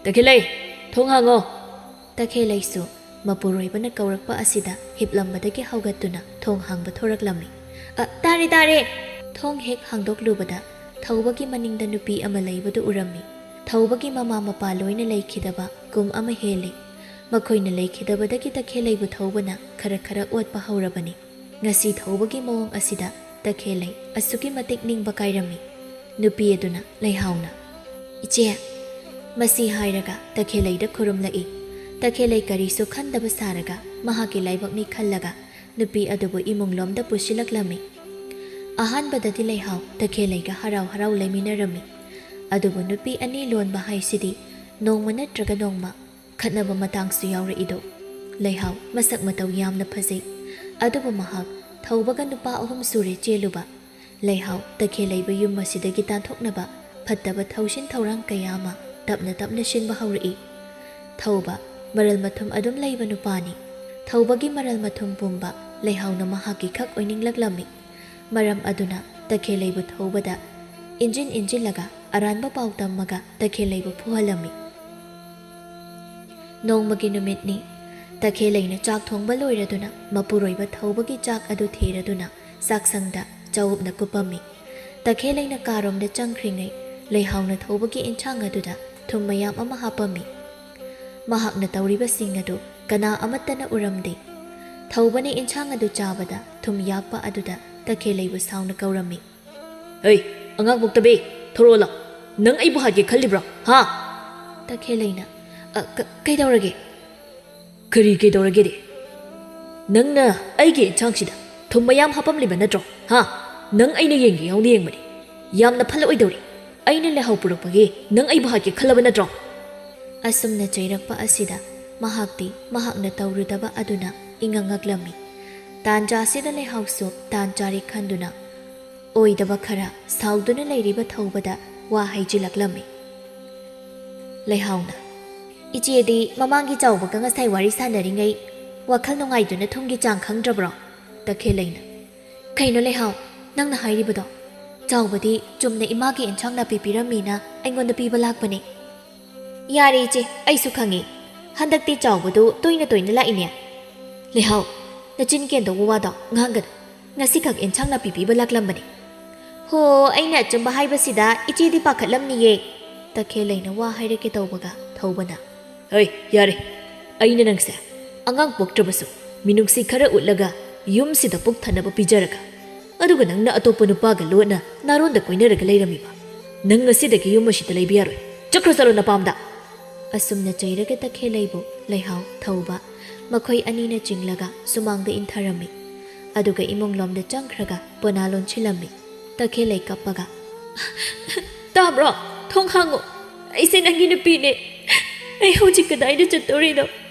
ꯇꯈꯦꯜꯂꯩ! ꯊꯣꯡ ꯍꯥꯡꯉꯣ!" ꯇꯈꯦꯜꯂꯩꯁꯨ ꯃꯄꯨꯔꯣꯏꯕꯅ ꯀꯧꯔꯛꯄ ꯑꯁꯤꯗ ꯍꯤꯞꯂꯝꯕꯗꯒꯤ ꯍꯧꯒꯠꯇꯨꯅ ꯊꯣꯡ ꯍꯥꯡꯕ ꯊꯣꯔꯛꯂꯝꯃꯤ꯫ "ꯑ, ꯇꯥꯔꯦ, ꯇꯥꯔꯦ!" ꯊꯣꯡ ꯍꯦꯛ ꯍꯥꯡꯗꯣꯛꯂꯨꯕꯗ ꯊꯧꯕꯒꯤ ꯃꯅꯤꯡꯗ ꯅꯨꯄꯤ ꯑꯃ ꯂꯩꯕꯗꯨ ꯎꯔꯝꯃꯤ꯫ ꯊꯧꯕꯒꯤ ꯃꯃꯥ ꯃꯄꯥ ꯂꯣꯏꯅ ꯂꯩꯈꯤꯗꯕ ꯀꯨꯝ ꯑꯃ ꯍꯦꯜꯂꯤ꯫ ꯃꯈꯣꯏꯅ ꯂꯩꯈꯤꯗꯕꯗꯒꯤ ꯇꯈꯦꯜꯂꯩꯕꯨ ꯊꯧꯕꯅ ꯈꯔ ꯈꯔ ꯑꯣꯠꯄ ꯍꯧꯔꯕꯅꯤ꯫ ꯉꯁꯤ ꯊꯧꯕꯒꯤ ꯃꯑꯣꯡ ꯑꯁꯤꯗ ꯇꯈꯦꯜꯂꯩ ꯑꯁꯨꯛꯀꯤ ꯃꯇꯤꯛ ꯅꯤꯡꯕ ꯀꯥꯏꯔꯝꯃꯤ꯫ ꯅꯨꯄꯤ ꯑꯗꯨꯅ ꯂꯩꯍꯥꯎꯅ, "ꯏꯆꯦ," ꯃꯁꯤ ꯍꯥꯏꯔꯒ ꯇꯈꯦꯜꯂꯩꯗ ꯈꯨꯔꯨꯝꯂꯛꯏ꯫ ꯇꯈꯦꯜꯂꯩ ꯀꯔꯤꯁꯨ ꯈꯟꯗꯕ ꯁꯥꯔꯒ ꯃꯍꯥꯛꯀꯤ ꯂꯥꯏꯕꯛꯅꯤ ꯈꯜꯂꯒ ꯅꯨꯄꯤ ꯑꯗꯨꯕꯨ ꯏꯃꯨꯡꯂꯣꯝꯗ ꯄꯨꯁꯤꯜꯂꯛꯂꯝꯃꯤ꯫ ꯑꯍꯥꯟꯕꯗꯗꯤ ꯂꯩꯍꯥꯎ ꯇꯈꯦꯜꯂꯩꯒ ꯍꯔꯥꯎ ꯍꯔꯥꯎ ꯂꯩꯃꯤꯟꯅꯔꯝꯃꯤ꯫ ꯑꯗꯨꯕꯨ ꯅꯨꯄꯤ ꯑꯅꯤ ꯂꯣꯟꯕ ꯍꯥꯏꯁꯤꯗꯤ ꯅꯣꯡꯃ ꯅꯠꯇ꯭ꯔꯒ ꯅꯣꯡꯃ ꯈꯠꯅꯕ ꯃꯇꯥꯡꯁꯨ ꯌꯥꯎꯔꯛꯏꯗꯣ꯫ ꯂꯩꯍꯥꯎ ꯃꯁꯛ ꯃꯇꯧ ꯌꯥꯝꯅ ꯐꯖꯩ, ꯑꯗꯨꯕꯨ ꯃꯍꯥꯛ ꯊꯧꯕꯒ ꯅꯨꯄꯥ ꯑꯍꯨꯝ ꯁꯨꯔꯦ ꯆꯦꯜꯂꯨꯕ꯫ ꯂꯩꯍꯥꯎ ꯇꯈꯦꯜꯂꯩꯕ ꯌꯨꯝ ꯑꯁꯤꯗꯒꯤ ꯇꯥꯟꯊꯣꯛꯅꯕ ꯐꯠꯇꯕ ꯊꯧꯁꯤꯟ ꯊꯧꯔꯥꯡ ꯀꯌꯥ ꯑꯃ ꯇꯞꯅ ꯇꯞꯅ ꯁꯤꯟꯕ ꯍꯧꯔꯛꯏ꯫ ꯊꯧꯕ ꯃꯔꯜ ꯃꯊꯨꯝ ꯑꯗꯨꯝ ꯂꯩꯕ ꯅꯨꯄꯥꯅꯤ꯫ ꯊꯧꯕꯒꯤ ꯃꯔꯜ ꯃꯊꯨꯝ ꯄꯨꯝꯕ ꯂꯩꯍꯥꯎꯅ ꯃꯍꯥꯛꯀꯤ ꯈꯛ ꯑꯣꯏꯅꯤꯡꯂꯛꯂꯝꯃꯤ꯫ ꯃꯔꯝ ꯑꯗꯨꯅ ꯇꯈꯦꯜꯂꯩꯕꯨ ꯊꯧꯕꯗ ꯏꯟꯖꯤꯟ ꯏꯟꯖꯤꯜꯂꯒ ꯑꯔꯥꯟꯕ ꯄꯥꯎ ꯇꯝꯃꯒ ꯇꯈꯦꯜꯂꯩꯕꯨ ꯐꯨꯍꯜꯂꯝꯃꯤ꯫ ꯅꯣꯡꯃꯒꯤ ꯅꯨꯃꯤꯠꯅꯤ꯫ ꯇꯈꯦꯜꯂꯩꯅ ꯆꯥꯛ ꯊꯣꯡꯕ ꯂꯣꯏꯔꯗꯨꯅ ꯃꯄꯨꯔꯣꯏꯕ ꯊꯧꯕꯒꯤ ꯆꯥꯛ ꯑꯗꯨ ꯊꯤꯔꯗꯨꯅ ꯆꯥꯛꯁꯪꯗ ꯆꯎꯞꯅ ꯀꯨꯞꯄꯝꯃꯤ꯫ ꯇꯈꯦꯜꯂꯩꯅ ꯀꯥꯔꯣꯝꯗ ꯆꯪꯈ꯭ꯔꯤꯉꯩ ꯂꯩꯍꯥꯎꯅ ꯊꯧꯕꯒꯤ ꯏꯟꯁꯥꯡ ꯑꯗꯨꯗ ꯊꯨꯝ ꯃꯌꯥꯝ ꯑꯃ ꯍꯥꯞꯄꯝꯃꯤ꯫ ꯃꯍꯥꯛꯅ ꯇꯧꯔꯤꯕꯁꯤꯡ ꯑꯗꯨ ꯀꯅꯥ ꯑꯃꯠꯇꯅ ꯎꯔꯝꯗꯦ꯫ ꯊꯧꯕꯅ ꯏꯟꯁꯥꯡ ꯑꯗꯨ ꯆꯥꯕꯗ ꯊꯨꯝ ꯌꯥꯛꯄ ꯑꯗꯨꯗ ꯇꯈꯦꯜꯂꯩꯕꯨ ꯁꯥꯎꯅ ꯀꯧꯔꯝꯃꯤ꯫ "ꯍꯩ, ꯑꯉꯥꯡ ꯄꯣꯛꯇꯕꯤ, ꯊꯣꯔꯛꯑꯣ ꯂꯥꯎ꯫ ꯅꯪ ꯑꯩꯕꯨ ꯍꯥꯠꯀꯦ ꯈꯜꯂꯤꯕ꯭ꯔꯣ, ꯍꯥ?" ꯇꯈꯦꯜꯂꯩꯅ, "ꯑ, ꯀ-, ꯀꯩꯗꯧꯔꯒꯦ?" "ꯀꯔꯤ ꯀꯩꯗꯧꯔꯒꯦꯗꯤ? ꯅꯪꯅ ꯑꯩꯒꯤ ꯏꯟꯁꯥꯡꯁꯤꯗ ꯊꯨꯝ ꯃꯌꯥꯝ ꯍꯥꯞꯄꯝꯂꯤꯕ ꯅꯠꯇ꯭ꯔꯣ, ꯍꯥ? ꯅꯪ ꯑꯩꯅ ꯌꯦꯡꯒꯦ ꯌꯥꯎꯅ ꯌꯦꯡꯕꯅꯤ꯫ ꯌꯥꯝꯅ ꯐꯠꯂꯛꯑꯣꯏꯗꯧꯔꯤ꯫ ꯑꯩꯅ ꯂꯩꯍꯥꯎ ꯄꯨꯔꯛꯄꯒꯤ ꯅꯪ ꯑꯩꯕꯨ ꯍꯥꯠꯀꯦ ꯈꯜꯂꯕ ꯅꯠꯇ꯭ꯔꯣ?" ꯑꯁꯨꯝꯅ ꯆꯩꯔꯛꯄ ꯑꯁꯤꯗ ꯃꯍꯥꯛꯇꯤ ꯃꯍꯥꯛꯅ ꯇꯧꯔꯨꯗꯕ ꯑꯗꯨꯅ ꯏꯉꯛ ꯉꯛꯂꯝꯃꯤ꯫ ꯇꯥꯟꯖꯥꯁꯤꯗ ꯂꯩꯍꯥꯎꯁꯨ ꯇꯥꯟ ꯆꯥꯔꯦ ꯈꯟꯗꯨꯅ ꯑꯣꯏꯗꯕ ꯈꯔ ꯁꯥꯎꯗꯨꯅ ꯂꯩꯔꯤꯕ ꯊꯧꯕꯗ ꯋꯥ ꯍꯩꯖꯤꯜꯂꯛꯂꯝꯃꯤ꯫ ꯂꯩꯍꯥꯎꯅ, "ꯏꯆꯦꯗꯤ ꯃꯃꯥꯡꯒꯤ ꯆꯥꯎꯕꯒ ꯉꯁꯥꯏ ꯋꯥꯔꯤ ꯁꯥꯟꯅꯔꯤꯉꯩ ꯋꯥꯈꯜ ꯅꯨꯡꯉꯥꯏꯗꯨꯅ ꯊꯨꯝꯒꯤ ꯆꯥꯡ ꯈꯪꯗ꯭ꯔꯕ꯭ꯔꯣ?" ꯇꯈꯦꯜꯂꯩꯅ, "ꯀꯩꯅꯣ ꯂꯩꯍꯥꯎ, ꯅꯪꯅ ꯍꯥꯏꯔꯤꯕꯗꯣ? ꯆꯥꯎꯕꯗꯤ ꯆꯨꯝꯅ ꯏꯃꯥꯒꯤ ꯏꯟꯁꯥꯡ ꯅꯥꯄꯤ ꯄꯤꯔꯝꯃꯤꯅ ꯑꯩꯉꯣꯟꯗ ꯄꯤꯕ ꯂꯥꯛꯄꯅꯦ꯫" "ꯌꯥꯔꯦ ꯏꯆꯦ, ꯑꯩꯁꯨ ꯈꯪꯉꯦ꯫ ꯍꯟꯗꯛꯇꯤ ꯆꯥꯎꯕꯗꯨ ꯇꯣꯏꯅ ꯇꯣꯏꯅ ꯂꯥꯛꯏꯅꯦ꯫" "ꯂꯩꯍꯥꯎ, ꯅꯆꯤꯟ ꯀꯦꯟꯗꯧꯕ ꯋꯥꯗꯣ ꯉꯥꯡꯒꯅꯨ꯫ ꯉꯁꯤꯈꯛ ꯏꯟꯁꯥꯡ ꯅꯥꯄꯤ ꯄꯤꯕ ꯂꯥꯛꯂꯝꯕꯅꯦ꯫" "ꯍꯣ, ꯑꯩꯅ ꯑꯆꯨꯝꯕ ꯍꯥꯏꯕꯁꯤꯗ ꯏꯆꯦꯗꯤ ꯄꯥꯈꯠꯂꯝꯅꯤꯌꯦ," ꯇꯈꯦꯜꯂꯩꯅ ꯋꯥ ꯍꯥꯏꯔꯛꯀꯦ ꯇꯧꯕꯒ ꯊꯧꯕꯅ, "ꯍꯩ, ꯌꯥꯔꯦ꯫ ꯑꯩꯅ ꯅꯪꯁꯦ ꯑꯉꯥꯡ ꯄꯣꯛꯇ꯭ꯔꯕꯁꯨ ꯃꯤꯅꯨꯡꯁꯤ ꯈꯔ ꯎꯠꯂꯒ ꯌꯨꯝꯁꯤꯗ ꯄꯨꯛ ꯊꯟꯅꯕ ꯄꯤꯖꯔꯒ, ꯑꯗꯨꯒ ꯅꯪꯅ ꯑꯇꯣꯞꯄ ꯅꯨꯄꯥꯒ ꯂꯣꯠꯅ ꯅꯥꯔꯣꯟꯗ ꯀꯣꯏꯅꯔꯒ ꯂꯩꯔꯝꯃꯤꯕ꯫ ꯅꯪ ꯉꯁꯤꯗꯒꯤ ꯌꯨꯝ ꯑꯁꯤꯗ ꯂꯩꯕ ꯌꯥꯔꯣꯏ꯫ ꯆꯠꯈ꯭ꯔꯣ ꯆꯠꯂꯣ ꯅꯄꯥꯝꯗ!" ꯑꯁꯨꯝꯅ ꯆꯩꯔꯒ ꯇꯈꯦꯜꯂꯩꯕꯨ ꯂꯩꯍꯥꯎ, ꯊꯧꯕ ꯃꯈꯣꯏ ꯑꯅꯤꯅ ꯆꯤꯡꯂꯒ ꯁꯨꯃꯥꯡꯗ ꯏꯟꯊꯔꯝꯃꯤ꯫ ꯑꯗꯨꯒ ꯏꯃꯨꯡꯂꯣꯝꯗ ꯆꯪꯈ꯭ꯔꯒ ꯄꯣꯅꯥ ꯂꯣꯟꯁꯤꯜꯂꯝꯃꯤ꯫ ꯇꯈꯦꯜꯂꯩ ꯀꯞꯄꯒ, "ꯇꯥꯕ꯭ꯔꯣ? ꯊꯣꯡ ꯍꯥꯡꯉꯣ꯫ ꯑꯩꯁꯦ ꯅꯪꯒꯤ ꯅꯨꯄꯤꯅꯦ꯫ ꯑꯩ ꯍꯧꯖꯤꯛ ꯀꯗꯥꯏꯗ ꯆꯠꯇꯣꯔꯤꯅꯣ?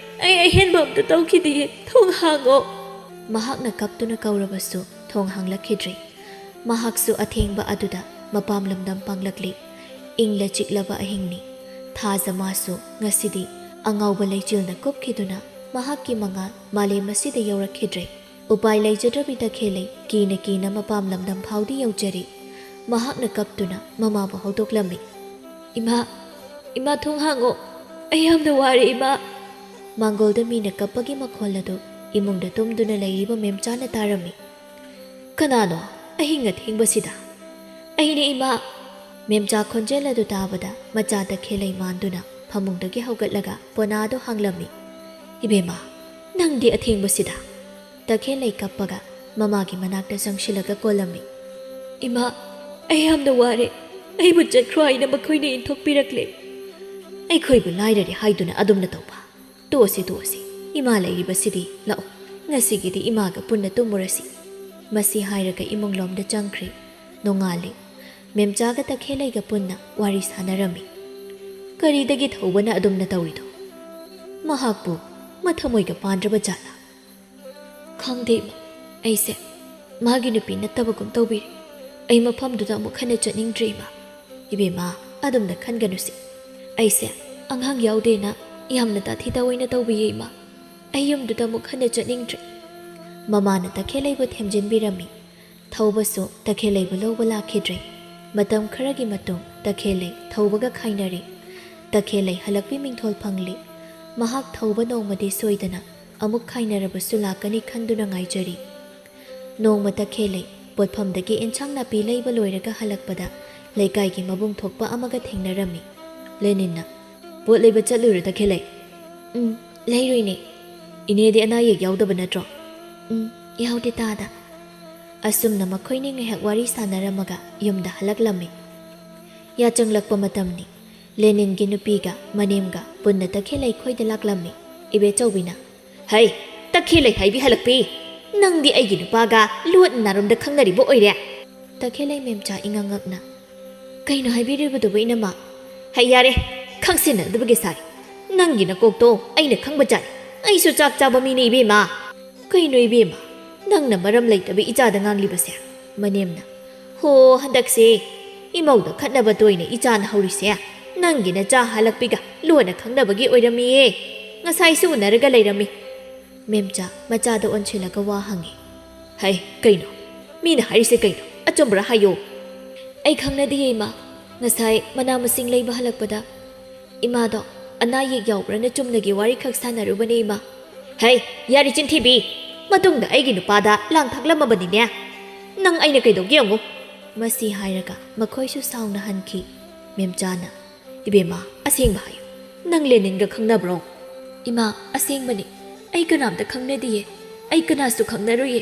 ꯑꯩ ꯑꯍꯦꯟꯕ ꯑꯝꯇ ꯇꯧꯈꯤꯗꯤꯌꯦ꯫ ꯊꯣꯡ ꯍꯥꯡꯉꯣ!" ꯃꯍꯥꯛꯅ ꯀꯞꯇꯨꯅ ꯀꯧꯔꯕꯁꯨ ꯊꯣꯡ ꯍꯥꯡꯂꯛꯈꯤꯗ꯭ꯔꯦ꯫ ꯃꯍꯥꯛꯁꯨ ꯑꯊꯦꯡꯕ ꯑꯗꯨꯗ ꯃꯄꯥꯝ ꯂꯝꯗꯝ ꯄꯥꯡꯂꯛꯂꯤ꯫ ꯏꯪꯂ ꯆꯤꯛꯂꯕ ꯑꯍꯤꯡꯅꯤ꯫ ꯊꯥꯖ ꯃꯥꯁꯨ ꯉꯁꯤꯗꯤ ꯑꯉꯥꯎꯕ ꯂꯩꯆꯤꯜꯅ ꯀꯨꯞꯈꯤꯗꯨꯅ ꯃꯍꯥꯛꯀꯤ ꯃꯉꯥꯜ ꯃꯥꯂꯦꯝ ꯑꯁꯤꯗ ꯌꯧꯔꯛꯈꯤꯗ꯭ꯔꯦ꯫ ꯎꯄꯥꯏ ꯂꯩꯖꯗ꯭ꯔꯕꯤ ꯇꯈꯦꯜꯂꯩ ꯀꯤꯅ ꯀꯤꯅ ꯃꯄꯥꯝ ꯂꯝꯗꯝ ꯐꯥꯎꯗꯤ ꯌꯧꯖꯔꯦ꯫ ꯃꯍꯥꯛꯅ ꯀꯞꯇꯨꯅ ꯃꯃꯥꯕꯨ ꯍꯧꯗꯣꯛꯂꯝꯃꯤ꯫ "ꯏꯃꯥ, ꯏꯃꯥ, ꯊꯣꯡ ꯍꯥꯡꯉꯣ꯫ ꯑꯩ ꯌꯥꯝꯅ ꯋꯥꯔꯦ, ꯏꯃꯥ!" ꯃꯥꯡꯒꯣꯜꯗ ꯃꯤꯅ ꯀꯞꯄꯒꯤ ꯃꯈꯣꯜ ꯑꯗꯨ ꯏꯃꯨꯡꯗ ꯇꯨꯝꯗꯨꯅ ꯂꯩꯔꯤꯕ ꯃꯦꯝꯆꯥꯅ ꯇꯥꯔꯝꯃꯤ꯫ "ꯀꯅꯥꯅꯣ ꯑꯍꯤꯡ ꯑꯊꯦꯡꯕꯁꯤꯗ?" "ꯑꯩꯅꯦ, ꯏꯃꯥ!" ꯃꯦꯝꯆꯥ ꯈꯣꯟꯖꯦꯜ ꯑꯗꯨ ꯇꯥꯕꯗ ꯃꯆꯥ ꯇꯈꯦꯜꯂꯩ ꯃꯥꯟꯗꯨꯅ ꯐꯃꯨꯡꯗꯒꯤ ꯍꯧꯒꯠꯂꯒ ꯄꯣꯅꯥꯗꯨ ꯍꯥꯡꯂꯝꯃꯤ꯫ "ꯏꯕꯦꯝꯃ, ꯅꯪꯗꯤ ꯑꯊꯦꯡꯕꯁꯤꯗ?" ꯇꯈꯦꯜꯂꯩ ꯀꯞꯄꯒ ꯃꯃꯥꯒꯤ ꯃꯅꯥꯛꯇ ꯆꯪꯁꯤꯜꯂꯒ ꯀꯣꯜꯂꯝꯃꯤ꯫ "ꯏꯃꯥ, ꯑꯩ ꯌꯥꯝꯅ ꯋꯥꯔꯦ꯫ ꯑꯩꯕꯨ ꯆꯠꯈ꯭ꯔꯣ ꯍꯥꯏꯅ ꯃꯈꯣꯏꯅ ꯏꯟꯊꯣꯛꯄꯤꯔꯛꯂꯦ꯫ ꯑꯩꯈꯣꯏꯕꯨ ꯂꯥꯏꯔꯔꯦ ꯍꯥꯏꯗꯨꯅ ꯑꯗꯨꯝꯅ ꯇꯧꯕ꯫ ꯇꯣꯛꯑꯁꯤ, ꯇꯣꯛꯑꯁꯤ꯫ ꯏꯃꯥ ꯂꯩꯔꯤꯕꯁꯤꯗꯤ꯫ ꯂꯥꯛꯑꯣ, ꯉꯁꯤꯒꯤꯗꯤ ꯏꯃꯥꯒ ꯄꯨꯟꯅ ꯇꯨꯝꯃꯨꯔꯁꯤ꯫" ꯃꯁꯤ ꯍꯥꯏꯔꯒ ꯏꯃꯨꯡꯂꯣꯝꯗ ꯆꯪꯈ꯭ꯔꯦ꯫ ꯅꯣꯡꯉꯥꯜꯂꯦ꯫ ꯃꯦꯝꯆꯥꯒ ꯇꯈꯦꯜꯂꯩꯒ ꯄꯨꯟꯅ ꯋꯥꯔꯤ ꯁꯥꯟꯅꯔꯝꯃꯤ꯫ "ꯀꯔꯤꯗꯒꯤ ꯊꯧꯕꯅ ꯑꯗꯨꯝꯅ ꯇꯧꯔꯤꯗꯣ? ꯃꯍꯥꯛꯄꯨ ꯃꯊꯃꯣꯏꯒ ꯄꯥꯟꯗ꯭ꯔꯕ ꯖꯥꯠꯂꯥ?" "ꯈꯪꯗꯦ, ꯏꯃꯥ꯫ ꯑꯩꯁꯦ ꯃꯥꯒꯤ ꯅꯨꯄꯤ ꯅꯠꯇꯕꯒꯨꯝ ꯇꯧꯕꯤꯔꯦ꯫ ꯑꯩ ꯃꯐꯝꯗꯨꯗ ꯑꯃꯨꯛ ꯍꯟꯅ ꯆꯠꯅꯤꯡꯗ꯭ꯔꯦ, ꯏꯃꯥ꯫" "ꯏꯕꯦꯝꯃ, ꯑꯗꯨꯝꯅ ꯈꯟꯒꯅꯨꯁꯤ꯫ ꯑꯩꯁꯦ ꯑꯉꯥꯡ ꯌꯥꯎꯗꯦꯅ ꯌꯥꯝꯅ ꯇꯥꯊꯤ ꯇꯥꯑꯣꯏꯅ ꯇꯧꯕꯤꯌꯦ, ꯏꯃꯥ꯫ ꯑꯩ ꯌꯨꯝꯗꯨꯗ ꯑꯃꯨꯛ ꯍꯟꯅ ꯆꯠꯅꯤꯡꯗ꯭ꯔꯦ꯫" ꯃꯃꯥꯅ ꯇꯈꯦꯜꯂꯩꯕꯨ ꯊꯦꯝꯖꯤꯟꯕꯤꯔꯝꯃꯤ꯫ ꯊꯧꯕꯁꯨ ꯇꯈꯦꯜꯂꯩꯕꯨ ꯂꯧꯕ ꯂꯥꯛꯈꯤꯗ꯭ꯔꯦ꯫ ꯃꯇꯝ ꯈꯔꯒꯤ ꯃꯇꯨꯡ ꯇꯈꯦꯜꯂꯩ ꯊꯧꯕꯒ ꯈꯥꯏꯅꯔꯦ꯫ ꯇꯈꯦꯜꯂꯩ ꯍꯜꯂꯛꯄꯤ ꯃꯤꯡꯊꯣꯜ ꯐꯪꯂꯦ꯫ ꯃꯍꯥꯛ ꯊꯧꯕ ꯅꯣꯡꯃꯗꯤ ꯁꯣꯏꯗꯅ ꯑꯃꯨꯛ ꯈꯥꯏꯅꯔꯕꯁꯨ ꯂꯥꯛꯀꯅꯤ ꯈꯟꯗꯨꯅ ꯉꯥꯏꯖꯔꯤ꯫ ꯅꯣꯡꯃ ꯇꯈꯦꯜꯂꯩ ꯄꯣꯠꯐꯝꯗꯒꯤ ꯏꯟꯁꯥꯡ ꯅꯥꯄꯤ ꯂꯩꯕ ꯂꯣꯏꯔꯒ ꯍꯜꯂꯛꯄꯗ ꯂꯩꯀꯥꯏꯒꯤ ꯃꯕꯨꯡ ꯊꯣꯛꯄ ꯑꯃꯒ ꯊꯦꯡꯅꯔꯝꯃꯤ꯫ ꯂꯦꯅꯤꯟꯅ, "ꯄꯣꯠ ꯂꯩꯕ ꯆꯠꯂꯨꯏꯔꯣ ꯇꯈꯦꯜꯂꯩ?" "ꯎꯝ, ꯂꯩꯔꯨꯏꯅꯦ꯫ ꯏꯅꯦꯗꯤ ꯑꯅꯥ ꯑꯌꯦꯛ ꯌꯥꯎꯗꯕ ꯅꯠꯇ꯭ꯔꯣ?" "ꯎꯝ, ꯌꯥꯎꯗꯦ ꯇꯥꯗ꯫" ꯑꯁꯨꯝꯅ ꯃꯈꯣꯏꯅꯤ ꯉꯥꯏꯍꯥꯛ ꯋꯥꯔꯤ ꯁꯥꯟꯅꯔꯝꯃꯒ ꯌꯨꯝꯗ ꯍꯜꯂꯛꯂꯝꯃꯤ꯫ ꯌꯥꯆꯪꯂꯛꯄ ꯃꯇꯝꯅꯤ꯫ ꯂꯦꯅꯤꯟꯒꯤ ꯅꯨꯄꯤꯒ ꯃꯅꯦꯝꯒ ꯄꯨꯟꯅ ꯇꯈꯦꯜꯂꯩ ꯈꯣꯏꯗ ꯂꯥꯛꯂꯝꯃꯤ꯫ ꯏꯕꯦꯆꯧꯕꯤꯅ, "ꯍꯩ, ꯇꯈꯦꯜꯂꯩ ꯍꯥꯏꯕꯤ ꯍꯜꯂꯛꯄꯤ! ꯅꯪꯗꯤ ꯑꯩꯒꯤ ꯅꯨꯄꯥꯒ ꯂꯣꯠꯅ ꯅꯥꯔꯣꯝꯗ ꯈꯪꯅꯔꯤꯕ ꯑꯣꯏꯔꯦ?" ꯇꯈꯦꯜꯂꯩ ꯃꯦꯝꯆꯥ ꯏꯉꯛ ꯉꯛꯅ, "ꯀꯩꯅꯣ ꯍꯥꯏꯕꯤꯔꯤꯕꯗꯨꯕꯨ, ꯏꯅꯝꯃ?" "ꯍꯩ, ꯌꯥꯔꯦ, ꯈꯪꯁꯤꯟꯅꯗꯕꯒꯤ ꯁꯥꯏ꯫ ꯅꯪꯒꯤ ꯅꯀꯣꯛꯇꯣ ꯑꯩꯅ ꯈꯪꯕ ꯖꯥꯠꯅꯤ꯫ ꯑꯩꯁꯨ ꯆꯥꯛ ꯆꯥꯕ ꯃꯤꯅꯦ, ꯏꯕꯦꯝꯃ꯫" "ꯀꯩꯅꯣ, ꯏꯕꯦꯝꯃ, ꯅꯪꯅ ꯃꯔꯝ ꯂꯩꯇꯕ ꯏꯆꯥꯗ ꯉꯥꯡꯂꯤꯕꯁꯦ?" ꯃꯅꯦꯝꯅ, "ꯍꯣ, ꯍꯟꯗꯛꯁꯦ ꯏꯃꯧꯗ ꯈꯠꯅꯕ ꯇꯣꯏꯅ ꯏꯆꯥꯅ ꯍꯧꯔꯤꯁꯦ ꯅꯪꯒꯤ ꯅꯆꯥ ꯍꯜꯂꯛꯄꯤꯒ ꯂꯣꯟꯅ ꯈꯪꯅꯕꯒꯤ ꯑꯣꯏꯔꯝꯃꯤꯌꯦ꯫ ꯉꯁꯥꯏꯁꯨ ꯎꯅꯔꯒ ꯂꯩꯔꯝꯃꯤ꯫" ꯃꯦꯝꯆꯥ ꯃꯆꯥꯗ ꯑꯣꯟꯁꯤꯜꯂꯒ ꯋꯥ ꯍꯪꯉꯤ꯫ "ꯍꯩ, ꯀꯩꯅꯣ? ꯃꯤꯅ ꯍꯥꯏꯔꯤꯁꯦ ꯀꯩꯅꯣ? ꯑꯆꯨꯝꯕ꯭ꯔꯥ ꯍꯥꯏꯌꯣ꯫" "ꯑꯩ ꯈꯪꯅꯗꯤꯌꯦ, ꯏꯃꯥ꯫ ꯉꯁꯥꯏ ꯃꯅꯥ ꯃꯁꯤꯡ ꯂꯩꯕ ꯍꯜꯂꯛꯄꯗ ꯏꯃꯥꯗꯣ ꯑꯅꯥ ꯑꯌꯦꯛ ꯌꯥꯎꯕ꯭ꯔꯅ ꯆꯨꯝꯅꯒꯤ ꯋꯥꯔꯤ ꯈꯛ ꯁꯥꯟꯅꯔꯨꯕꯅꯦ, ꯏꯃꯥ꯫" "ꯍꯩ, ꯌꯥꯔꯦ ꯆꯤꯟꯊꯤꯕꯤ! ꯃꯇꯨꯡꯗ ꯑꯩꯒꯤ ꯅꯨꯄꯥꯗ ꯂꯥꯡ ꯊꯥꯛꯂꯝꯃꯕꯅꯤꯅꯦ꯫ ꯅꯪ ꯑꯩꯅ ꯀꯩꯗꯧꯒꯦ ꯌꯦꯡꯉꯨ꯫" ꯃꯁꯤ ꯍꯥꯏꯔꯒ ꯃꯈꯣꯏꯁꯨ ꯁꯥꯎꯅ ꯍꯟꯈꯤ꯫ ꯃꯦꯝꯆꯥꯅ, "ꯏꯕꯦꯝꯃ, ꯑꯁꯦꯡꯕ ꯍꯥꯏꯌꯨ꯫ ꯅꯪ ꯂꯦꯅꯤꯟꯒ ꯈꯪꯅꯕ꯭ꯔꯣ?" "ꯏꯃꯥ, ꯑꯁꯦꯡꯕꯅꯤ꯫ ꯑꯩ ꯀꯅꯥꯝꯇ ꯈꯪꯅꯗꯤꯌꯦ꯫ ꯑꯩ ꯀꯅꯥꯁꯨ ꯈꯪꯅꯔꯨꯏꯌꯦ꯫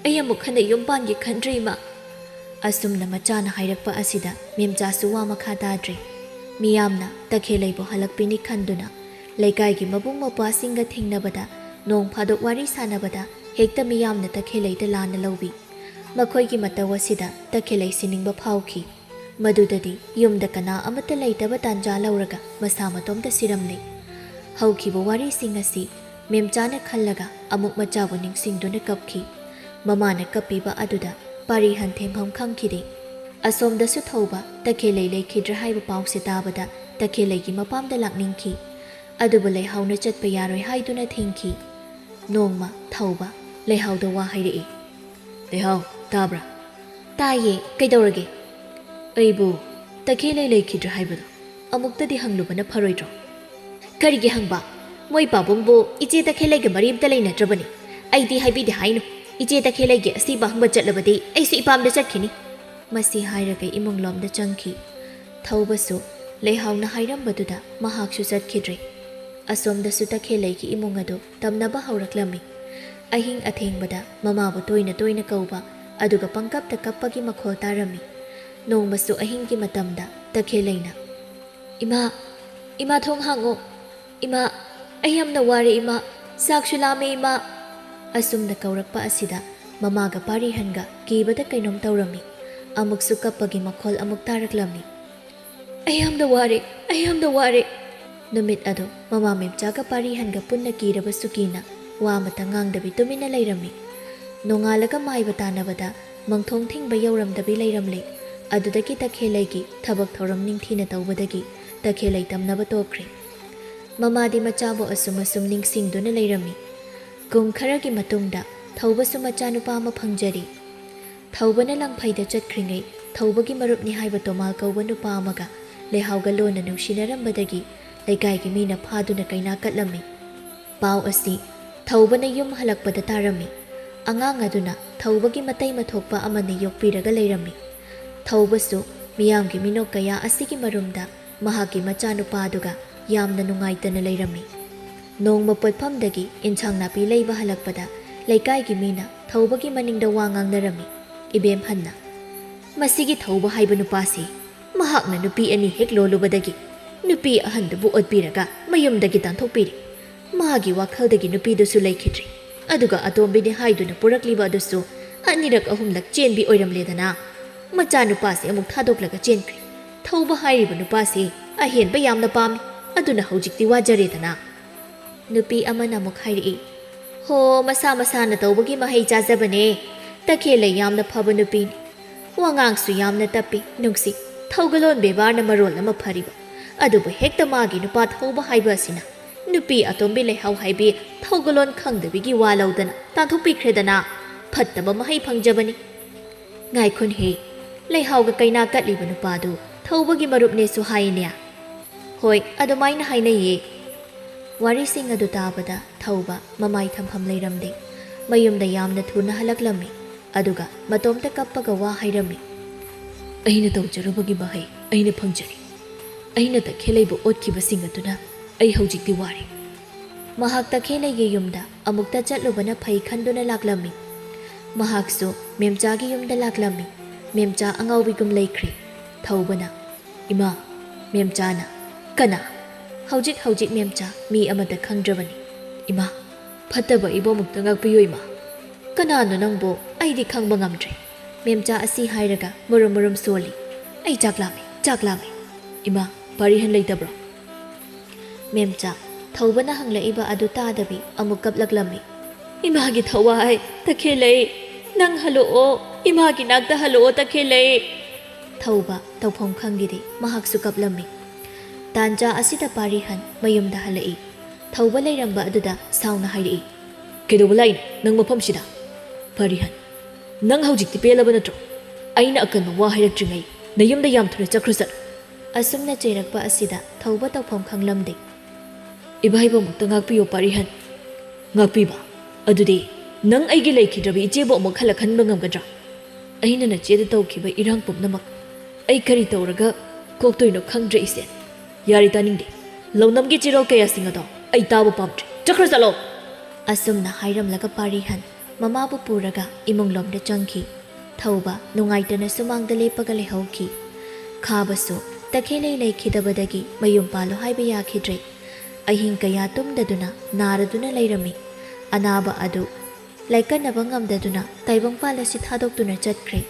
ꯑꯩ ꯑꯃꯨꯛ ꯍꯟꯅ ꯌꯨꯝ ꯄꯥꯟꯒꯦ ꯈꯟꯗ꯭ꯔꯦ, ꯏꯃꯥ꯫" ꯑꯁꯨꯝꯅ ꯃꯆꯥꯅ ꯍꯥꯏꯔꯛꯄ ꯑꯁꯤꯗ ꯃꯦꯝꯆꯥꯁꯨ ꯋꯥ ꯃꯈꯥ ꯇꯥꯗ꯭ꯔꯦ꯫ ꯃꯤꯌꯥꯝꯅ ꯇꯈꯦꯜꯂꯩꯕꯨ ꯍꯜꯂꯛꯄꯤꯅꯤ ꯈꯟꯗꯨꯅ ꯂꯩꯀꯥꯏꯒꯤ ꯃꯕꯨꯡ ꯃꯧꯄ꯭ꯋꯥꯁꯤꯡꯒ ꯊꯦꯡꯅꯕꯗ, ꯅꯣꯡ ꯐꯥꯗꯣꯛ ꯋꯥꯔꯤ ꯁꯥꯟꯅꯕꯗ ꯍꯦꯛꯇ ꯃꯤꯌꯥꯝꯅ ꯇꯈꯦꯜꯂꯩꯗ ꯂꯥꯟꯅ ꯂꯧꯕꯤ꯫ ꯃꯈꯣꯏꯒꯤ ꯃꯇꯧ ꯑꯁꯤꯗ ꯇꯈꯦꯜꯂꯩ ꯁꯤꯅꯤꯡꯕ ꯐꯥꯎꯈꯤ꯫ ꯃꯗꯨꯗꯗꯤ ꯌꯨꯝꯗ ꯀꯅꯥ ꯑꯃꯠꯇ ꯂꯩꯇꯕ ꯇꯥꯟꯖꯥ ꯂꯧꯔꯒ ꯃꯁꯥ ꯃꯇꯣꯝꯇ ꯁꯤꯔꯝꯂꯦ꯫ ꯍꯧꯈꯤꯕ ꯋꯥꯔꯤꯁꯤꯡ ꯑꯁꯤ ꯃꯦꯝꯆꯥꯅ ꯈꯜꯂꯒ ꯑꯃꯨꯛ ꯃꯆꯥꯕꯨ ꯅꯤꯡꯁꯤꯡꯗꯨꯅ ꯀꯞꯈꯤ꯫ ꯃꯃꯥꯅ ꯀꯞꯄꯤꯕ ꯑꯗꯨꯗ ꯄꯥꯔꯤ ꯍꯟꯊꯦꯝꯐꯝ ꯈꯪꯈꯤꯗꯦ꯫ ꯑꯁꯣꯝꯗꯁꯨ ꯊꯧꯕ ꯇꯈꯦꯜꯂꯩ ꯂꯩꯈꯤꯗ꯭ꯔꯦ ꯍꯥꯏꯕ ꯄꯥꯎꯁꯦ ꯇꯥꯕꯗ ꯇꯈꯦꯜꯂꯩꯒꯤ ꯃꯄꯥꯝꯗ ꯂꯥꯛꯅꯤꯡꯈꯤ꯫ ꯑꯗꯨꯕꯨ ꯂꯩꯍꯥꯎꯅ ꯆꯠꯄ ꯌꯥꯔꯣꯏ ꯍꯥꯏꯗꯨꯅ ꯊꯤꯡꯈꯤ꯫ ꯅꯣꯡꯃ ꯊꯧꯕ ꯂꯩꯍꯥꯎꯗ ꯋꯥ ꯍꯥꯏꯔꯛꯏ꯫ "ꯂꯩꯍꯥꯎ, ꯇꯥꯕ꯭ꯔꯥ?" "ꯇꯥꯏꯌꯦ, ꯀꯩꯗꯧꯔꯒꯦ?" "ꯑꯩꯕꯨ ꯇꯈꯦꯜꯂꯩ ꯂꯩꯈꯤꯗ꯭ꯔꯦ ꯍꯥꯏꯕꯗꯣ ꯑꯃꯨꯛꯇꯗꯤ ꯍꯪꯂꯨꯕꯅ ꯐꯔꯣꯏꯗ꯭ꯔꯣ?" "ꯀꯔꯤꯒꯤ ꯍꯪꯕ? ꯃꯣꯏ ꯄꯥꯕꯨꯡꯕꯨ ꯏꯆꯦ ꯇꯈꯦꯜꯂꯩꯒ ꯃꯔꯤ ꯑꯝꯇ ꯂꯩꯅꯗ꯭ꯔꯕꯅꯤ꯫ ꯑꯩꯗꯤ ꯍꯥꯏꯕꯤꯗꯦ ꯍꯥꯏꯅꯨ꯫" "ꯏꯆꯦ ꯇꯈꯦꯜꯂꯩꯒꯤ ꯑꯁꯤꯕ ꯍꯪꯕ ꯆꯠꯂꯕꯗꯤ ꯑꯩꯁꯨ ꯏꯄꯥꯝꯗ ꯆꯠꯈꯤꯅꯤ꯫" ꯃꯁꯤ ꯍꯥꯏꯔꯒ ꯏꯃꯨꯡꯂꯣꯝꯗ ꯆꯪꯈꯤ꯫ ꯊꯧꯕꯁꯨ ꯂꯩꯍꯥꯎꯅ ꯍꯥꯏꯔꯝꯕꯗꯨꯗ ꯃꯍꯥꯛꯁꯨ ꯆꯠꯈꯤꯗ꯭ꯔꯦ꯫ ꯑꯁꯣꯝꯗꯁꯨ ꯇꯈꯦꯜꯂꯩꯒꯤ ꯏꯃꯨꯡ ꯑꯗꯨ ꯇꯝꯅꯕ ꯍꯧꯔꯛꯂꯝꯃꯤ꯫ ꯑꯍꯤꯡ ꯑꯊꯦꯡꯕꯗ ꯃꯃꯥꯕꯨ ꯇꯣꯏꯅ ꯇꯣꯏꯅ ꯀꯧꯕ, ꯑꯗꯨꯒ ꯄꯪꯀꯞꯇ ꯀꯞꯄꯒꯤ ꯃꯈꯣꯜ ꯇꯥꯔꯝꯃꯤ꯫ ꯅꯣꯡꯃꯁꯨ ꯑꯍꯤꯡꯒꯤ ꯃꯇꯝꯗ ꯇꯈꯦꯜꯂꯩꯅ, "ꯏꯃꯥ, ꯏꯃꯥ, ꯊꯣꯡ ꯍꯥꯡꯉꯣ꯫ ꯏꯃꯥ, ꯑꯩ ꯌꯥꯝꯅ ꯋꯥꯔꯦ ꯏꯃꯥ, ꯆꯥꯛꯁꯨ ꯂꯥꯝꯃꯦ ꯏꯃꯥ꯫" ꯑꯁꯨꯝꯅ ꯀꯧꯔꯛꯄ ꯑꯁꯤꯗ ꯃꯃꯥꯒ ꯄꯥꯔꯤꯍꯟꯒ ꯀꯤꯕꯗ ꯀꯩꯅꯣꯝ ꯇꯧꯔꯝꯃꯤ꯫ ꯑꯃꯨꯛꯁꯨ ꯀꯞꯄꯒꯤ ꯃꯈꯣꯜ ꯑꯃꯨꯛ ꯇꯥꯔꯛꯂꯝꯃꯤ꯫ "ꯑꯩ ꯌꯥꯝꯅ ꯋꯥꯔꯦ, ꯑꯩ ꯌꯥꯝꯅ ꯋꯥꯔꯦ꯫" ꯅꯨꯃꯤꯠ ꯑꯗꯨ ꯃꯃꯥ ꯃꯦꯝꯆꯥꯒ ꯄꯥꯔꯤꯍꯟꯒ ꯄꯨꯟꯅ ꯀꯤꯔꯕꯁꯨ ꯀꯤꯅ ꯋꯥ ꯑꯃꯇ ꯉꯥꯡꯗꯕꯤ ꯇꯨꯃꯤꯟꯅ ꯂꯩꯔꯝꯃꯤ꯫ ꯅꯣꯡꯉꯥꯜꯂꯒ ꯃꯥꯏꯕ ꯇꯥꯟꯅꯕꯗ ꯃꯪꯊꯣꯡ ꯊꯤꯡꯕ ꯌꯧꯔꯝꯗꯕꯤ ꯂꯩꯔꯝꯂꯦ꯫ ꯑꯗꯨꯗꯒꯤ ꯇꯈꯦꯜꯂꯩꯒꯤ ꯊꯕꯛ ꯊꯧꯔꯝ ꯅꯤꯡꯊꯤꯅ ꯇꯧꯕꯗꯒꯤ ꯇꯈꯦꯜꯂꯩ ꯇꯝꯅꯕ ꯇꯣꯛꯈ꯭ꯔꯦ꯫ ꯃꯃꯥꯗꯤ ꯃꯆꯥꯕꯨ ꯑꯁꯨꯝ ꯑꯁꯨꯝ ꯅꯤꯡꯁꯤꯡꯗꯨꯅ ꯂꯩꯔꯝꯃꯤ꯫ ꯀꯨꯝ ꯈꯔꯒꯤ ꯃꯇꯨꯡꯗ ꯊꯧꯕꯁꯨ ꯃꯆꯥꯅꯨꯄꯥ ꯑꯃ ꯐꯪꯖꯔꯦ꯫ ꯊꯧꯕꯅ ꯂꯪꯐꯩꯗ ꯆꯠꯈ꯭ꯔꯤꯉꯩ ꯊꯧꯕꯒꯤ ꯃꯔꯨꯞꯅꯤ ꯍꯥꯏꯕ ꯇꯣꯃꯥꯜ ꯀꯧꯕ ꯅꯨꯄꯥ ꯑꯃꯒ ꯂꯩꯍꯥꯎꯒ ꯂꯣꯟꯅ ꯅꯨꯡꯁꯤꯅꯔꯝꯕꯗꯒꯤ ꯂꯩꯀꯥꯏꯒꯤ ꯃꯤꯅ ꯐꯥꯗꯨꯅ ꯀꯩꯅꯥ ꯀꯠꯂꯝꯃꯤ꯫ ꯄꯥꯎ ꯑꯁꯤ ꯊꯧꯕꯅ ꯌꯨꯝ ꯍꯜꯂꯛꯄꯗ ꯇꯥꯔꯝꯃꯤ꯫ ꯑꯉꯥꯡ ꯑꯗꯨꯅ ꯊꯧꯕꯒꯤ ꯃꯇꯩ ꯃꯊꯣꯛꯄ ꯑꯃꯅ ꯌꯣꯛꯄꯤꯔꯒ ꯂꯩꯔꯝꯃꯤ꯫ ꯊꯧꯕꯁꯨ ꯃꯤꯌꯥꯝꯒꯤ ꯃꯤꯅꯣꯛ ꯀꯌꯥ ꯑꯁꯤꯒꯤ ꯃꯔꯨꯝꯗ ꯃꯍꯥꯛꯀꯤ ꯃꯆꯥꯅꯨꯄꯥ ꯑꯗꯨꯒ ꯌꯥꯝꯅ ꯅꯨꯡꯉꯥꯏꯇꯅ ꯂꯩꯔꯝꯃꯤ꯫ ꯅꯣꯡꯃ ꯄꯣꯠꯐꯝꯗꯒꯤ ꯏꯟꯁꯥꯡ ꯅꯥꯄꯤ ꯂꯩꯕ ꯍꯜꯂꯛꯄꯗ ꯂꯩꯀꯥꯏꯒꯤ ꯃꯤꯅ ꯊꯧꯕꯒꯤ ꯃꯅꯤꯡꯗ ꯋꯥ ꯉꯥꯡꯅꯔꯝꯃꯤ꯫ ꯏꯕꯦꯝꯍꯟꯅ, "ꯃꯁꯤꯒꯤ ꯊꯧꯕ ꯍꯥꯏꯕ ꯅꯨꯄꯥꯁꯤ ꯃꯍꯥꯛꯅ ꯅꯨꯄꯤ ꯑꯅꯤ ꯍꯦꯛ ꯂꯣꯜꯂꯨꯕꯗꯒꯤ ꯅꯨꯄꯤ ꯑꯍꯟꯗꯨꯕꯨ ꯑꯣꯠꯄꯤꯔꯒ ꯃꯌꯨꯝꯗꯒꯤ ꯇꯥꯟꯊꯣꯛꯄꯤꯔꯦ꯫ ꯃꯥꯒꯤ ꯋꯥꯈꯜꯗꯒꯤ ꯅꯨꯄꯤꯗꯨꯁꯨ ꯂꯩꯈꯤꯗ꯭ꯔꯦ꯫ ꯑꯗꯨꯒ ꯑꯇꯣꯝꯕꯤꯅꯤ ꯍꯥꯏꯗꯨꯅ ꯄꯨꯔꯛꯂꯤꯕ ꯑꯗꯨꯁꯨ ꯑꯅꯤꯔꯛ ꯑꯍꯨꯝꯂꯛ ꯆꯦꯟꯕꯤ ꯑꯣꯏꯔꯝꯂꯦꯗꯅ꯫ ꯃꯆꯥꯅꯨꯄꯥꯁꯤ ꯑꯃꯨꯛ ꯊꯥꯗꯣꯛꯂꯒ ꯆꯦꯟꯈ꯭ꯔꯦ꯫ ꯊꯧꯕ ꯍꯥꯏꯔꯤꯕ ꯅꯨꯄꯥꯁꯤ ꯑꯍꯦꯟꯕ ꯌꯥꯝꯅ ꯄꯥꯝꯃꯤ꯫ ꯑꯗꯨꯅ ꯍꯧꯖꯤꯛꯇꯤ ꯋꯥꯖꯔꯦꯗꯅ꯫" ꯅꯨꯄꯤ ꯑꯃꯅ ꯑꯃꯨꯛ ꯍꯥꯏꯔꯛꯏ, "ꯍꯣ, ꯃꯁꯥ ꯃꯁꯥꯅ ꯇꯧꯕꯒꯤ ꯃꯍꯩ ꯆꯥꯖꯕꯅꯦ꯫ ꯇꯈꯦꯜꯂꯩ ꯌꯥꯝꯅ ꯐꯕ ꯅꯨꯄꯤꯅꯤ꯫ ꯋꯥꯉꯥꯡꯁꯨ ꯌꯥꯝꯅ ꯇꯞꯄꯤ, ꯅꯨꯡꯁꯤ, ꯊꯧꯒꯂꯣꯟ ꯕꯦꯕꯥꯔꯅ ꯃꯔꯣꯜ ꯑꯃ ꯐꯔꯤꯕ꯫ ꯑꯗꯨꯕꯨ ꯍꯦꯛꯇ ꯃꯥꯒꯤ ꯅꯨꯄꯥ ꯊꯧꯕ ꯍꯥꯏꯕ ꯑꯁꯤꯅ ꯅꯨꯄꯤ ꯑꯇꯣꯝꯕꯤ ꯂꯩꯍꯥꯎ ꯍꯥꯏꯕꯤ ꯊꯧꯒꯂꯣꯟ ꯈꯪꯗꯕꯤꯒꯤ ꯋꯥ ꯂꯧꯗꯅ ꯇꯥꯟꯊꯣꯛꯄꯤꯈ꯭ꯔꯦꯗꯅ꯫ ꯐꯠꯇꯕ ꯃꯍꯩ ꯐꯪꯖꯕꯅꯤ꯫" "ꯉꯥꯏꯈꯣꯟꯍꯦ, ꯂꯩꯍꯥꯎꯒ ꯀꯩꯅꯥ ꯀꯠꯂꯤꯕ ꯅꯨꯄꯥꯗꯨ ꯊꯧꯕꯒꯤ ꯃꯔꯨꯞꯅꯦꯁꯨ ꯍꯥꯏꯅꯦ꯫" "ꯍꯣꯏ, ꯑꯗꯨꯃꯥꯏꯅ ꯍꯥꯏꯅꯩꯌꯦ꯫" ꯋꯥꯔꯤꯁꯤꯡ ꯑꯗꯨ ꯇꯥꯕꯗ ꯊꯧꯕ ꯃꯃꯥꯏ ꯊꯝꯐꯝ ꯂꯩꯔꯝꯗꯦ꯫ ꯃꯌꯨꯝꯗ ꯌꯥꯝꯅ ꯊꯨꯅ ꯍꯜꯂꯛꯂꯝꯃꯤ꯫ ꯑꯗꯨꯒ ꯃꯇꯣꯝꯇ ꯀꯞꯄꯒ ꯋꯥ ꯍꯥꯏꯔꯝꯃꯤ꯫ "ꯑꯩꯅ ꯇꯧꯖꯔꯨꯕꯒꯤ ꯃꯍꯩ ꯑꯩꯅ ꯐꯪꯖꯔꯤ꯫ ꯑꯩꯅ ꯇꯈꯦꯜꯂꯩꯕꯨ ꯑꯣꯠꯈꯤꯕꯁꯤꯡ ꯑꯗꯨꯅ ꯑꯩ ꯍꯧꯖꯤꯛꯇꯤ ꯋꯥꯔꯦ꯫" ꯃꯍꯥꯛ ꯇꯈꯦꯜꯂꯩꯒꯤ ꯌꯨꯝꯗ ꯑꯃꯨꯛꯇ ꯆꯠꯂꯨꯕꯅ ꯐꯩ ꯈꯟꯗꯨꯅ ꯂꯥꯛꯂꯝꯃꯤ꯫ ꯃꯍꯥꯛꯁꯨ ꯃꯦꯝꯆꯥꯒꯤ ꯌꯨꯝꯗ ꯂꯥꯛꯂꯝꯃꯤ꯫ ꯃꯦꯝꯆꯥ ꯑꯉꯥꯎꯕꯤꯒꯨꯝ ꯂꯩꯈ꯭ꯔꯦ꯫ ꯊꯧꯕꯅ, "ꯏꯃꯥ, ꯃꯦꯝꯆꯥꯅ ꯀꯅꯥ? ꯍꯧꯖꯤꯛ ꯍꯧꯖꯤꯛ ꯃꯦꯝꯆꯥ ꯃꯤ ꯑꯃꯠꯇ ꯈꯪꯗ꯭ꯔꯕꯅꯤ꯫ ꯏꯃꯥ, ꯐꯠꯇꯕ ꯏꯕꯣꯃꯨꯛꯇ ꯉꯥꯛꯄꯤꯌꯨ ꯏꯃꯥ꯫" "ꯀꯅꯥꯅꯣ ꯅꯪꯕꯨ? ꯑꯩꯗꯤ ꯈꯪꯕ ꯉꯝꯗ꯭ꯔꯦ꯫" ꯃꯦꯝꯆꯥ ꯑꯁꯤ ꯍꯥꯏꯔꯒ ꯃꯨꯔꯨꯝ ꯃꯨꯔꯨꯝ ꯁꯣꯜꯂꯤ꯫ "ꯑꯩ ꯆꯥꯛ ꯂꯥꯝꯃꯦ, ꯆꯥꯛ ꯂꯥꯝꯃꯦ꯫ ꯏꯃꯥ, ꯄꯥꯔꯤꯍꯟ ꯂꯩꯇꯕ꯭ꯔꯣ?" ꯃꯦꯝꯆꯥ, ꯊꯧꯕꯅ ꯍꯪꯂꯛꯏꯕ ꯑꯗꯨ ꯇꯥꯗꯕꯤ ꯑꯃꯨꯛ ꯀꯞꯂꯛꯂꯝꯃꯤ꯫ "ꯏꯃꯥꯒꯤ ꯊꯋꯥꯏ, ꯇꯈꯦꯜꯂꯩ, ꯅꯪ ꯍꯜꯂꯛꯑꯣ, ꯏꯃꯥꯒꯤ ꯅꯥꯛꯇ ꯍꯜꯂꯛꯑꯣ, ꯇꯈꯦꯜꯂꯩ꯫" ꯊꯧꯕ ꯇꯧꯐꯝ ꯈꯪꯈꯤꯗꯦ, ꯃꯍꯥꯛꯁꯨ ꯀꯞꯂꯝꯃꯤ꯫ ꯇꯥꯟꯖꯥ ꯑꯁꯤꯗ ꯄꯥꯔꯤꯍꯟ ꯃꯌꯨꯝꯗ ꯍꯜꯂꯛꯏ꯫ ꯊꯧꯕ ꯂꯩꯔꯝꯕ ꯑꯗꯨꯗ ꯁꯥꯎꯅ ꯍꯥꯏꯔꯛꯏ, "ꯀꯩꯗꯧꯕ ꯂꯥꯛꯏꯅꯣ ꯅꯪ ꯃꯐꯝꯁꯤꯗ?" ꯄꯥꯔꯤꯍꯟ, "ꯅꯪ ꯍꯧꯖꯤꯛꯇꯤ ꯄꯦꯜꯂꯕ ꯅꯠꯇ꯭ꯔꯣ? ꯑꯩꯅ ꯑꯀꯟꯕ ꯋꯥ ꯍꯥꯏꯔꯛꯇ꯭ꯔꯤꯉꯩ ꯅꯌꯨꯝꯗ ꯌꯥꯝ ꯊꯨꯅ ꯆꯠꯈ꯭ꯔꯣ ꯆꯠꯂꯣ꯫" ꯑꯁꯨꯝꯅ ꯆꯩꯔꯛꯄ ꯑꯁꯤꯗ ꯊꯧꯕ ꯇꯧꯐꯝ ꯈꯪꯂꯝꯗꯦ꯫ "ꯏꯕꯥ ꯏꯕꯣꯃꯨꯛꯇ ꯉꯥꯛꯄꯤꯌꯣ ꯄꯥꯔꯤꯍꯟ꯫" "ꯉꯥꯛꯄꯤꯕ? ꯑꯗꯨꯗꯤ ꯅꯪ ꯑꯩꯒꯤ ꯂꯩꯈꯤꯗ꯭ꯔꯕ ꯏꯆꯦꯕꯨ ꯑꯃꯨꯛ ꯍꯜꯂꯛꯍꯟꯕ ꯉꯝꯒꯗ꯭ꯔꯥ? ꯑꯩꯅ ꯅꯆꯦꯗ ꯇꯧꯈꯤꯕ ꯏꯔꯥꯡ ꯄꯨꯝꯅꯃꯛ ꯑꯩ ꯀꯔꯤ ꯇꯧꯔꯒ ꯀꯣꯛꯇꯣꯏꯅꯣ ꯈꯪꯗ꯭ꯔꯦ ꯏꯆꯦ꯫ ꯌꯥꯔꯦ ꯇꯥꯅꯤꯡꯗꯦ꯫ ꯂꯧꯅꯝꯒꯤ ꯆꯤꯔꯣꯜ ꯀꯌꯥꯁꯤꯡ ꯑꯗꯣ ꯑꯩ ꯇꯥꯕ ꯄꯥꯝꯗ꯭ꯔꯦ꯫ ꯆꯠꯈ꯭ꯔꯣ ꯆꯠꯂꯣ!" ꯑꯁꯨꯝꯅ ꯍꯥꯏꯔꯝꯂꯒ ꯄꯥꯔꯤꯍꯟ ꯃꯃꯥꯕꯨ ꯄꯨꯔꯒ ꯏꯃꯨꯡꯂꯣꯝꯗ ꯆꯪꯈꯤ꯫ ꯊꯧꯕ ꯅꯨꯡꯉꯥꯏꯇꯅ ꯁꯨꯃꯥꯡꯗ ꯂꯦꯞꯄꯒ ꯂꯩꯍꯧꯈꯤ꯫ ꯈꯥꯕꯁꯨ ꯇꯈꯦꯜꯂꯩ ꯂꯩꯈꯤꯗꯕꯗꯒꯤ ꯃꯌꯨꯝ ꯄꯥꯜꯂꯣ ꯍꯥꯏꯕ ꯌꯥꯈꯤꯗ꯭ꯔꯦ꯫ ꯑꯍꯤꯡ ꯀꯌꯥ ꯇꯨꯝꯗꯗꯨꯅ ꯅꯥꯔꯗꯨꯅ ꯂꯩꯔꯝꯃꯤ꯫ ꯑꯅꯥꯕ ꯑꯗꯨ ꯂꯥꯏꯀꯠꯅꯕ ꯉꯝꯗꯗꯨꯅ ꯇꯥꯏꯕꯪꯄꯥꯜ ꯑꯁꯤ ꯊꯥꯗꯣꯛꯇꯨꯅ ꯆꯠꯈ꯭ꯔꯦ꯫